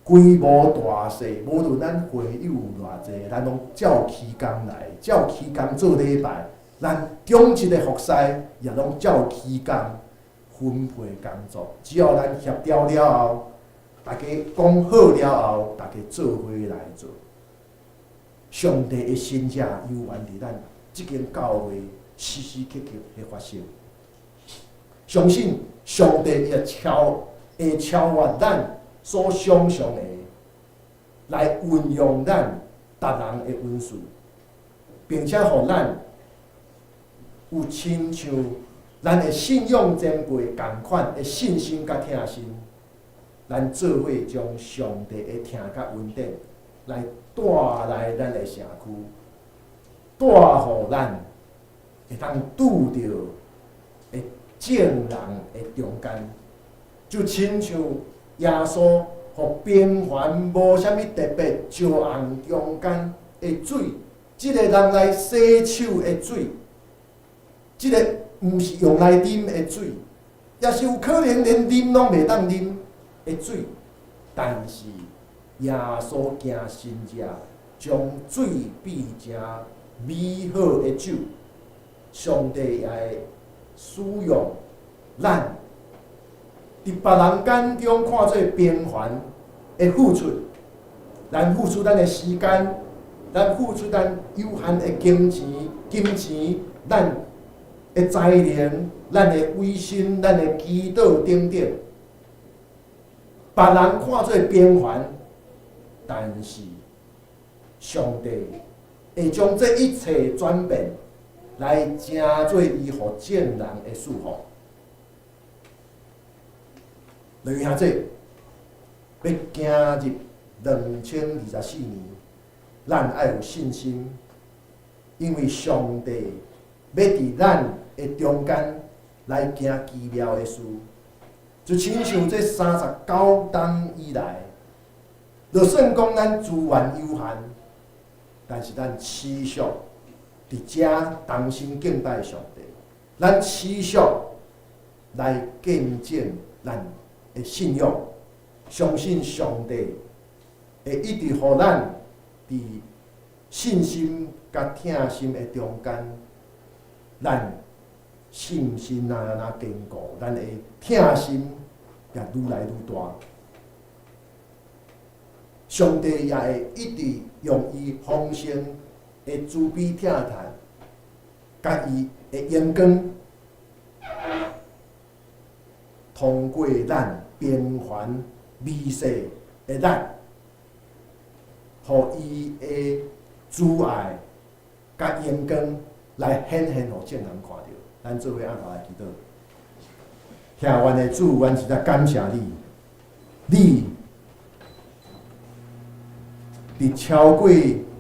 規模大細，無論咱會友有偌濟，咱攏照起工來，照起工做禮拜。咱中一个服侍也攏照起工分配工作，只要咱協調了後，大家講好了後，大家做伙來做。上帝的神跡猶原佇咱這間教會時時刻刻咧發生。相信上帝會超會超越咱所想像的，來運用咱逐人的恩賜，並且予咱有親像咱的信仰前輩仝款的信心佮疼心，咱做伙將上帝的疼佮恩典來帶來咱的社區，帶予咱會當拄著的眾人的中間，就親像耶穌予平凡無啥物特別石甕中間的水，這个人來洗手的水。這个毋是用來啉的水，也是有可能連啉攏袂當啉的水。但是耶穌行神跡，將水變成美好的酒。上帝也會使用咱，佇別人眼中看做平凡的付出，咱付出咱的時間，咱付出咱有限的金錢，金錢，咱的才能、咱的威信、咱的祈禱等等，別人看做平凡，但是上帝會將這一切轉變，來成做伊予眾人的祝福。來兄弟，欲行入2024年，咱愛有信心，因為上帝欲佇咱的中間來行奇妙的事，就親像這39冬以來，就算講咱資源有限，但是咱持續佇遮同心敬拜上帝，咱持續來見證咱的信仰，相信上帝會一直予咱佇信心佮疼心的中間，咱信心若若堅固，咱的疼心也愈來愈大。上帝也會一直用伊豐盛的慈悲疼惜，佮伊的榮光，通過咱平凡微細的咱，予伊的慈愛佮榮光來顯現予眾人看著。咱做伙按頭來祈禱。疼阮的主，阮實在感謝你，你佇超過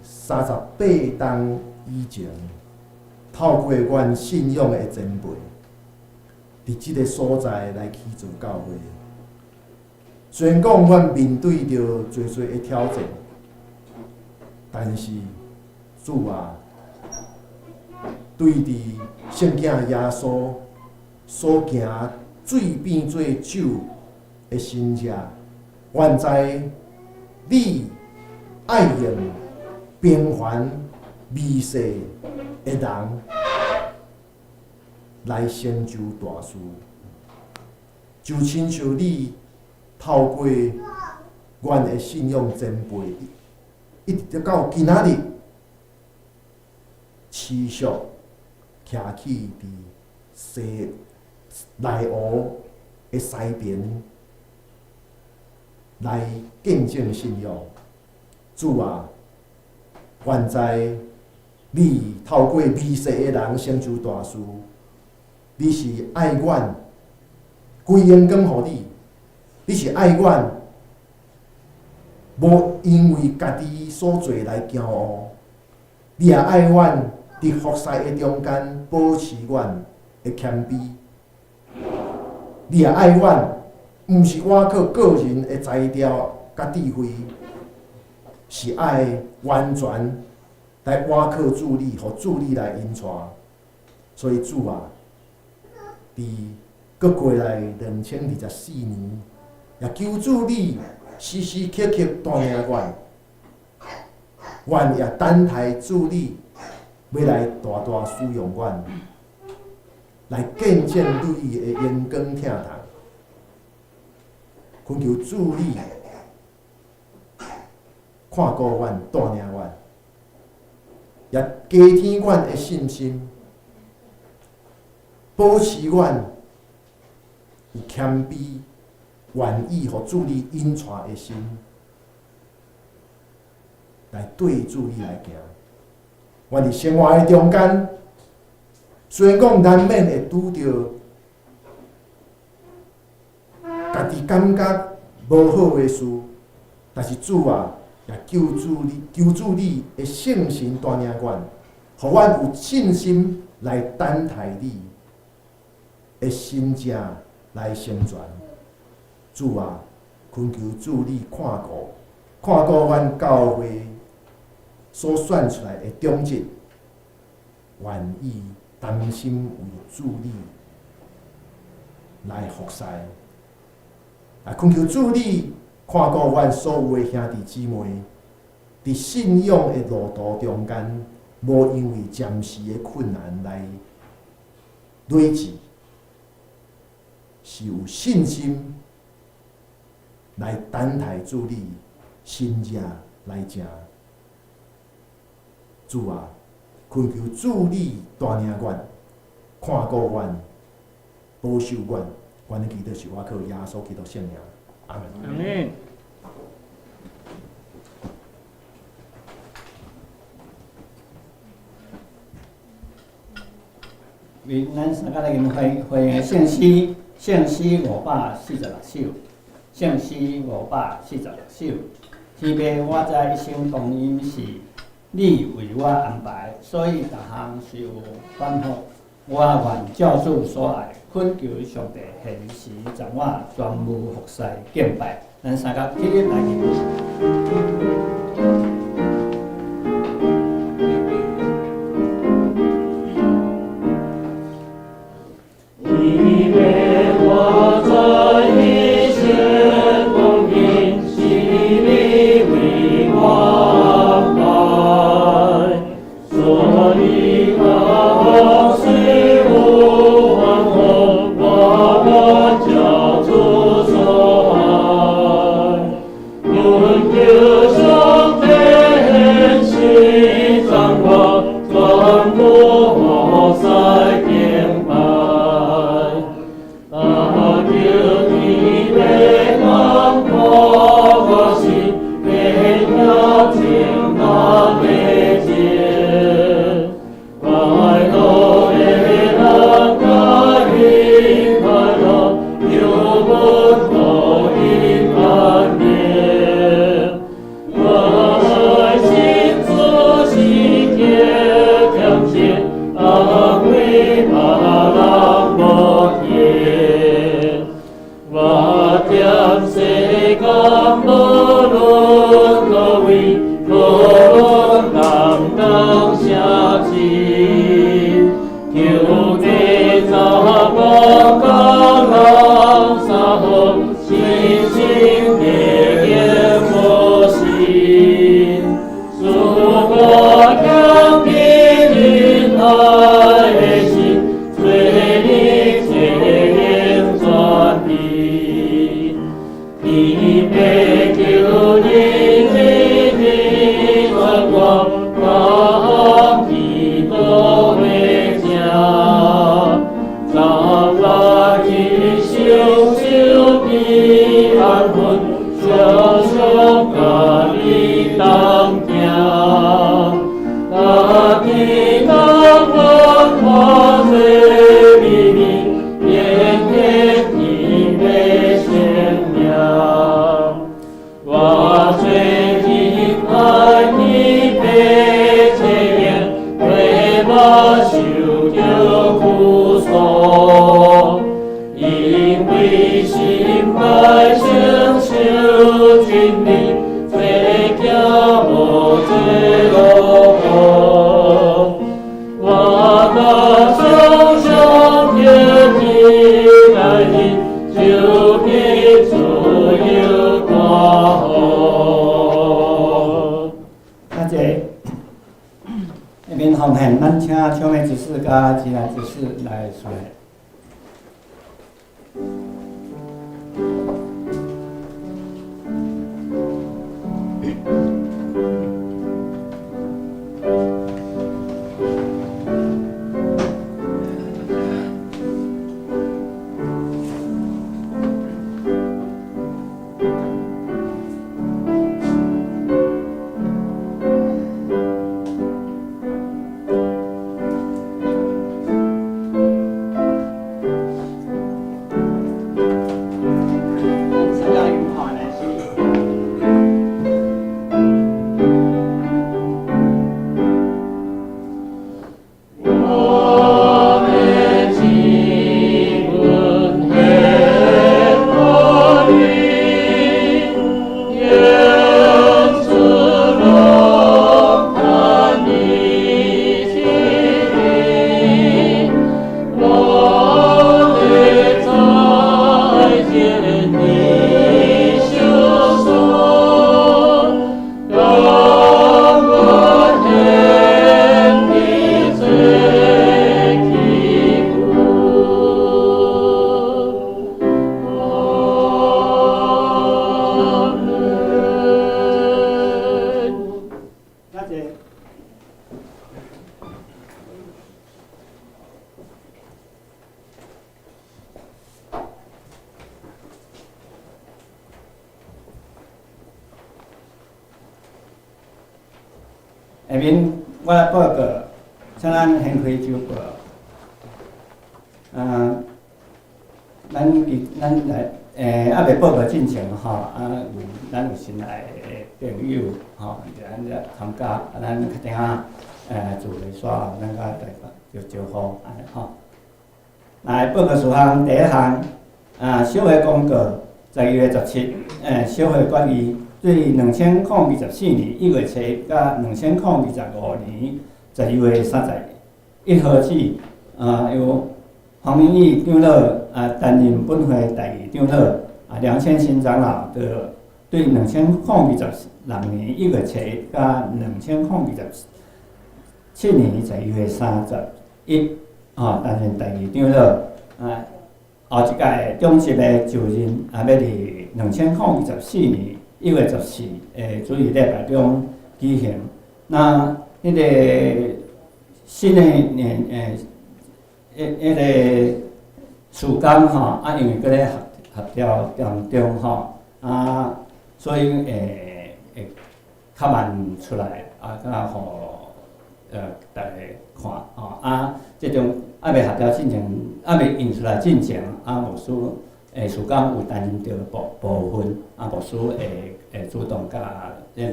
38冬以前，透過阮信仰的前輩，佇這个所在來起造教會。雖然講阮面對著濟濟的挑戰，但是主啊，對佇聖囝耶穌所行水變做酒的神跡，願哉你愛用平凡微細的人來成就大事，就親像你透過阮的信仰前輩，一直到今仔日持續徛起佇西內湖的西邊來見證信仰。主啊，願哉你透過微細的人成就大事，你是愛阮歸榮光予你，你是愛阮，無因為家己所做來驕傲，你也愛阮佇服侍的中間保持阮的謙卑，你也愛阮，毋是倚靠個人的才調佮智慧，是愛完全來倚靠主你，予主你來引帶。所以主啊，佇閣過來2024年，也求主你時時刻刻帶領阮，阮也等待主你欲來大大使用阮，來見證你的榮光疼痛。懇求主你看顧阮，帶領阮，也加添阮的信心，保持阮有謙卑、願意予主你引帶的心，來對主你來行。阮佇生活的中間，雖然講難免會拄著家己感覺無好的事，但是主啊，也求主你，求主你的聖神帶領阮，予阮有信心來等待你的神跡來成全。主啊，懇求主你看顧，看顧阮教會所選出來的長執，願意甘心為主你來服侍。啊，懇求主你看顧阮所有的兄弟姊妹，佇信仰的路途中間，無因為暫時的困難來累滯，是有信心來等待主你神跡來成。主啊，懇求主你帶領阮，看顧阮，保守阮。阮的祈禱是倚靠耶穌基督聖名，阿門。阿門。為咱三個來回回應的聖詩，聖詩546首，聖詩546首。天父，我知一生光陰是你為我安排，所以逐項事有反覆。我願照主所愛，懇求上帝現時贈我專務服侍敬拜。咱三個起立來敬。天父，我知一生光陰是你為我安排，所以逐項事有反覆，我願照主所愛，懇求上帝現時贈我專務服侍敬拜。但求天父感化我心，免遐情難的情。快樂的人佮伊快樂，憂悶予伊安寧。我信主時刻恬靜，安慰別人無閒。我踮世間無論佗位，無論擔當啥職，求謝。下面奉獻，咱請秋美執事佮吉蘭執事來出來。下面我來報告，請咱先開酒報。咱來，猶未報告進前吼，有咱有新來的朋友吼，咱來參加，咱較等下，自會煞，咱較來就招呼按呢吼。來報告事項，第一項，小會公告，12月17，小會決議。對2024年1月7日佮2025年12月31號止，由黃明義長老擔任本會第二長老，梁千新長老就對2026年1月7日佮2027年12月31，擔任第二長老，後一屆長執的就任，欲佇2024年1月14的主日禮拜中舉行。那彼個新的年彼個時間吼，因為閣咧合調當中吼，所以會較慢出來，才予大家看吼，這種猶未合調進前，猶未印出來進前，牧師時間有擔任著部分，牧師會主動佮這个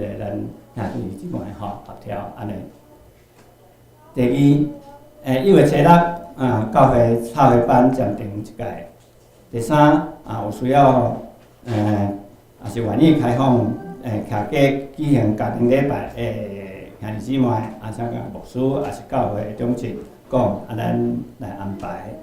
咱兄弟姊妹吼協調按呢。第二，1月7日，教會插會班暫停一屆。第三，有需要，也是願意開放，徛家舉行家庭禮拜的兄弟姊妹，請佮牧師，也是教會長執講，咱來安排。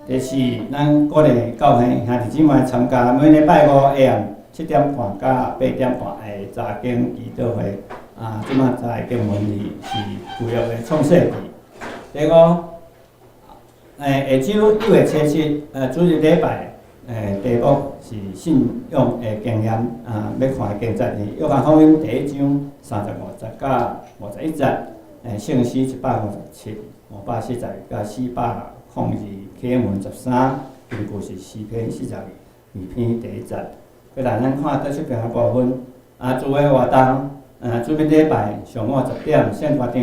第四，咱鼓勵教會兄弟姊妹參加每禮拜五下暗7點半到8點半的查經祈禱會。這擺查的經文是舊約的創世記。第五，下週1月7日，主日禮拜，題目是信仰的經驗。欲看的經節是約翰福音第一章35節到51節，聖詩157、542到402，啟文13，根據是詩篇42篇第一節。過來，咱看倒這邊的部分，聚會活動，主日禮拜上午10點，聖歌場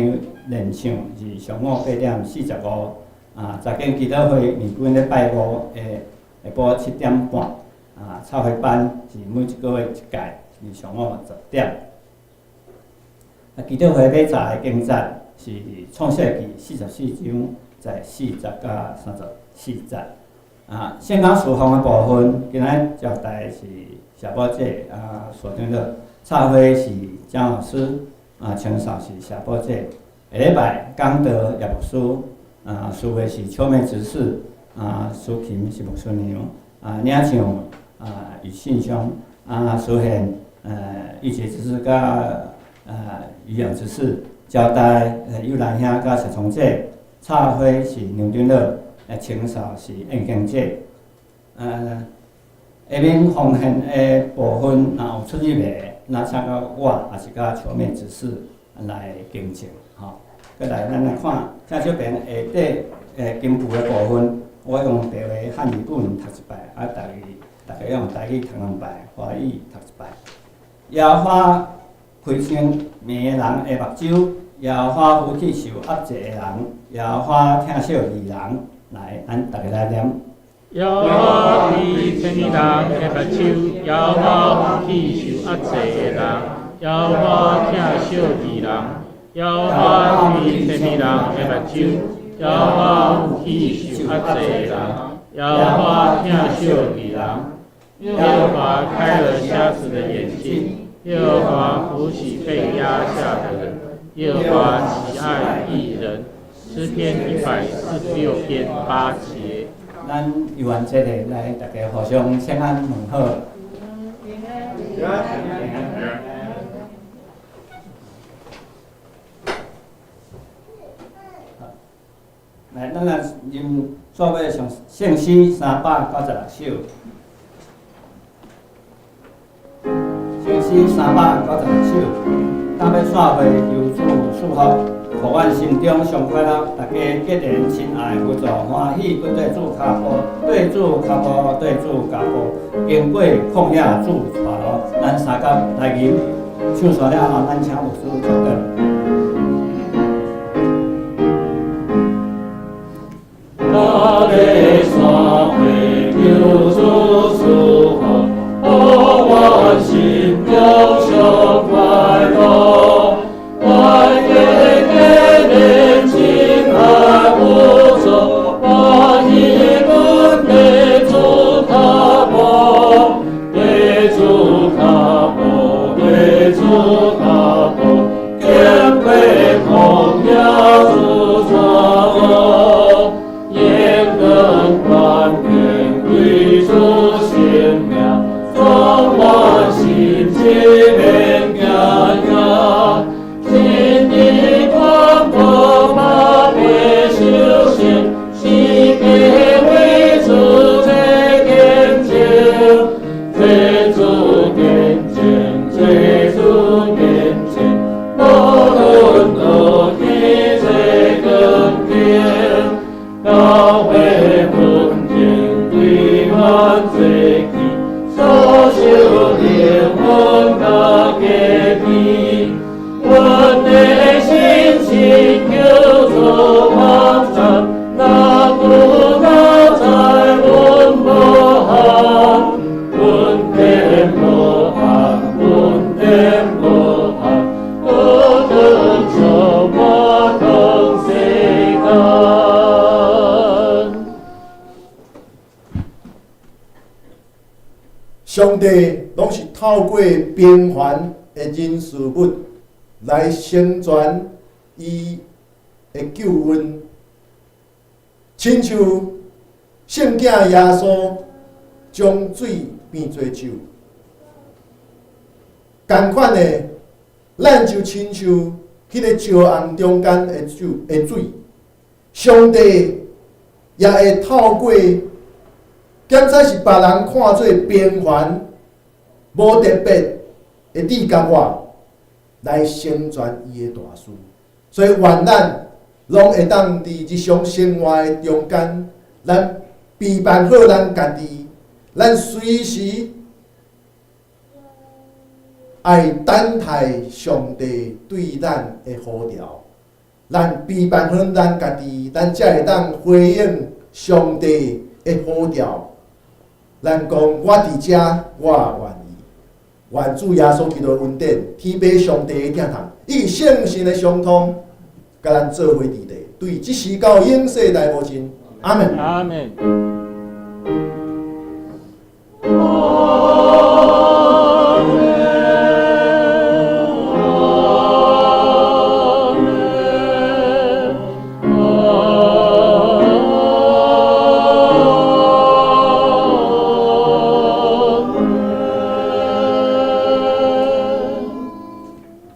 練唱是上午8點45。查經祈禱會每個禮拜五下晡7點半。插會班是每一個月一屆，是上午10點。祈禱會欲查的經節是創世記44章在4節到34節。聖工事奉的部分，今仔招待是謝寶姐所長的，插花是張老師，清掃是謝寶姐。下禮拜講道葉牧師，司會是秋妹執事，司琴是牧師娘，領唱與信箱，司獻玉潔執事佮渔养执事，交代尤兰兄佮谢聪姐，插花是梁长老，清扫是燕京姐。下面奉献的部分，若有出入的，那請佮我，抑是佮秋妹執事來更正，吼。閣來，咱來看，請小平下底金句的部分，我用白話漢語本讀一擺，啊，逐家用台語讀兩擺，華語讀一擺。耶和華開清盲人的目睭，耶和華扶起受壓制的人，耶和華疼惜義人。來，咱逐家來念。耶和華開青人的目睭，耶和華扶起受壓制的人，耶和華疼惜義人。耶和華開青人的目睭，耶和華扶起受壓制的人，耶和華疼惜義人。耶和華開了瞎子的眼睛，耶和華扶起被壓下的人，耶和華喜愛義人。詩篇146篇8節。咱遊完這個來，大家互相請安問好。平安。來，咱來啉做尾上聖詩396首。聖詩396首，今欲散會，求主賜福，予阮心中上快樂。大家結連親愛互助歡喜，閣對主跤步，對主跤步，對主跤步，經過曠野主帶路，咱三工來吟，唱煞了後，咱請牧師祝禱。大地散會，求主賜福，予阮心中上快樂。大家結連親愛互助，歡喜阮對主跤步，對主跤步，對主跤步，經過曠野主帶路。眼光關天歸主聖名，壮阮心志免驚驚。真理廣播百倍修行，世界為主做見證，做主見證，做主見證，無論何去做光景。教會奮興對阮做起，所受靈魂甲家己，阮的心情叫做網站，若有哪知阮無憾，阮天無憾，阮天無憾，何等充滿同世間。上帝攏是透過平凡的人事物來成全伊的救恩，親像聖囝耶穌將水變做酒，仝款的，咱就親像彼個石甕中間的酒的水，上帝也會透過檢採是別人看做平凡、無特別的你佮我，來成全伊的大事。所以，願咱攏會當佇日常生活的中間，咱備辦好咱家己，咱隨時愛等待上帝對咱的呼召。咱備辦好咱家己，咱才會當回應上帝的呼召。咱講，我佇遮，我願意。願主耶穌基督的恩典，天父上帝的疼痛，以及聖神的相通，佮咱做伙佇咧，對這時到永世代無盡。阿們。阿們。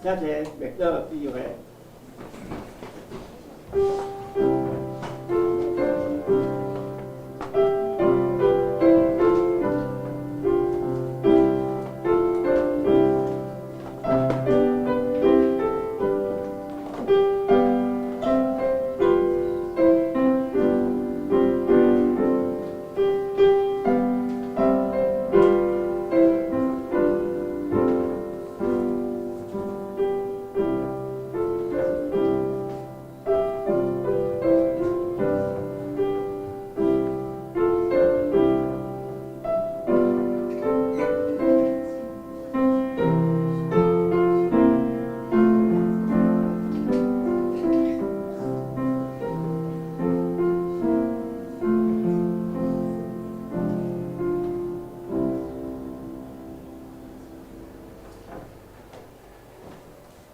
遮濟個默禱聚會。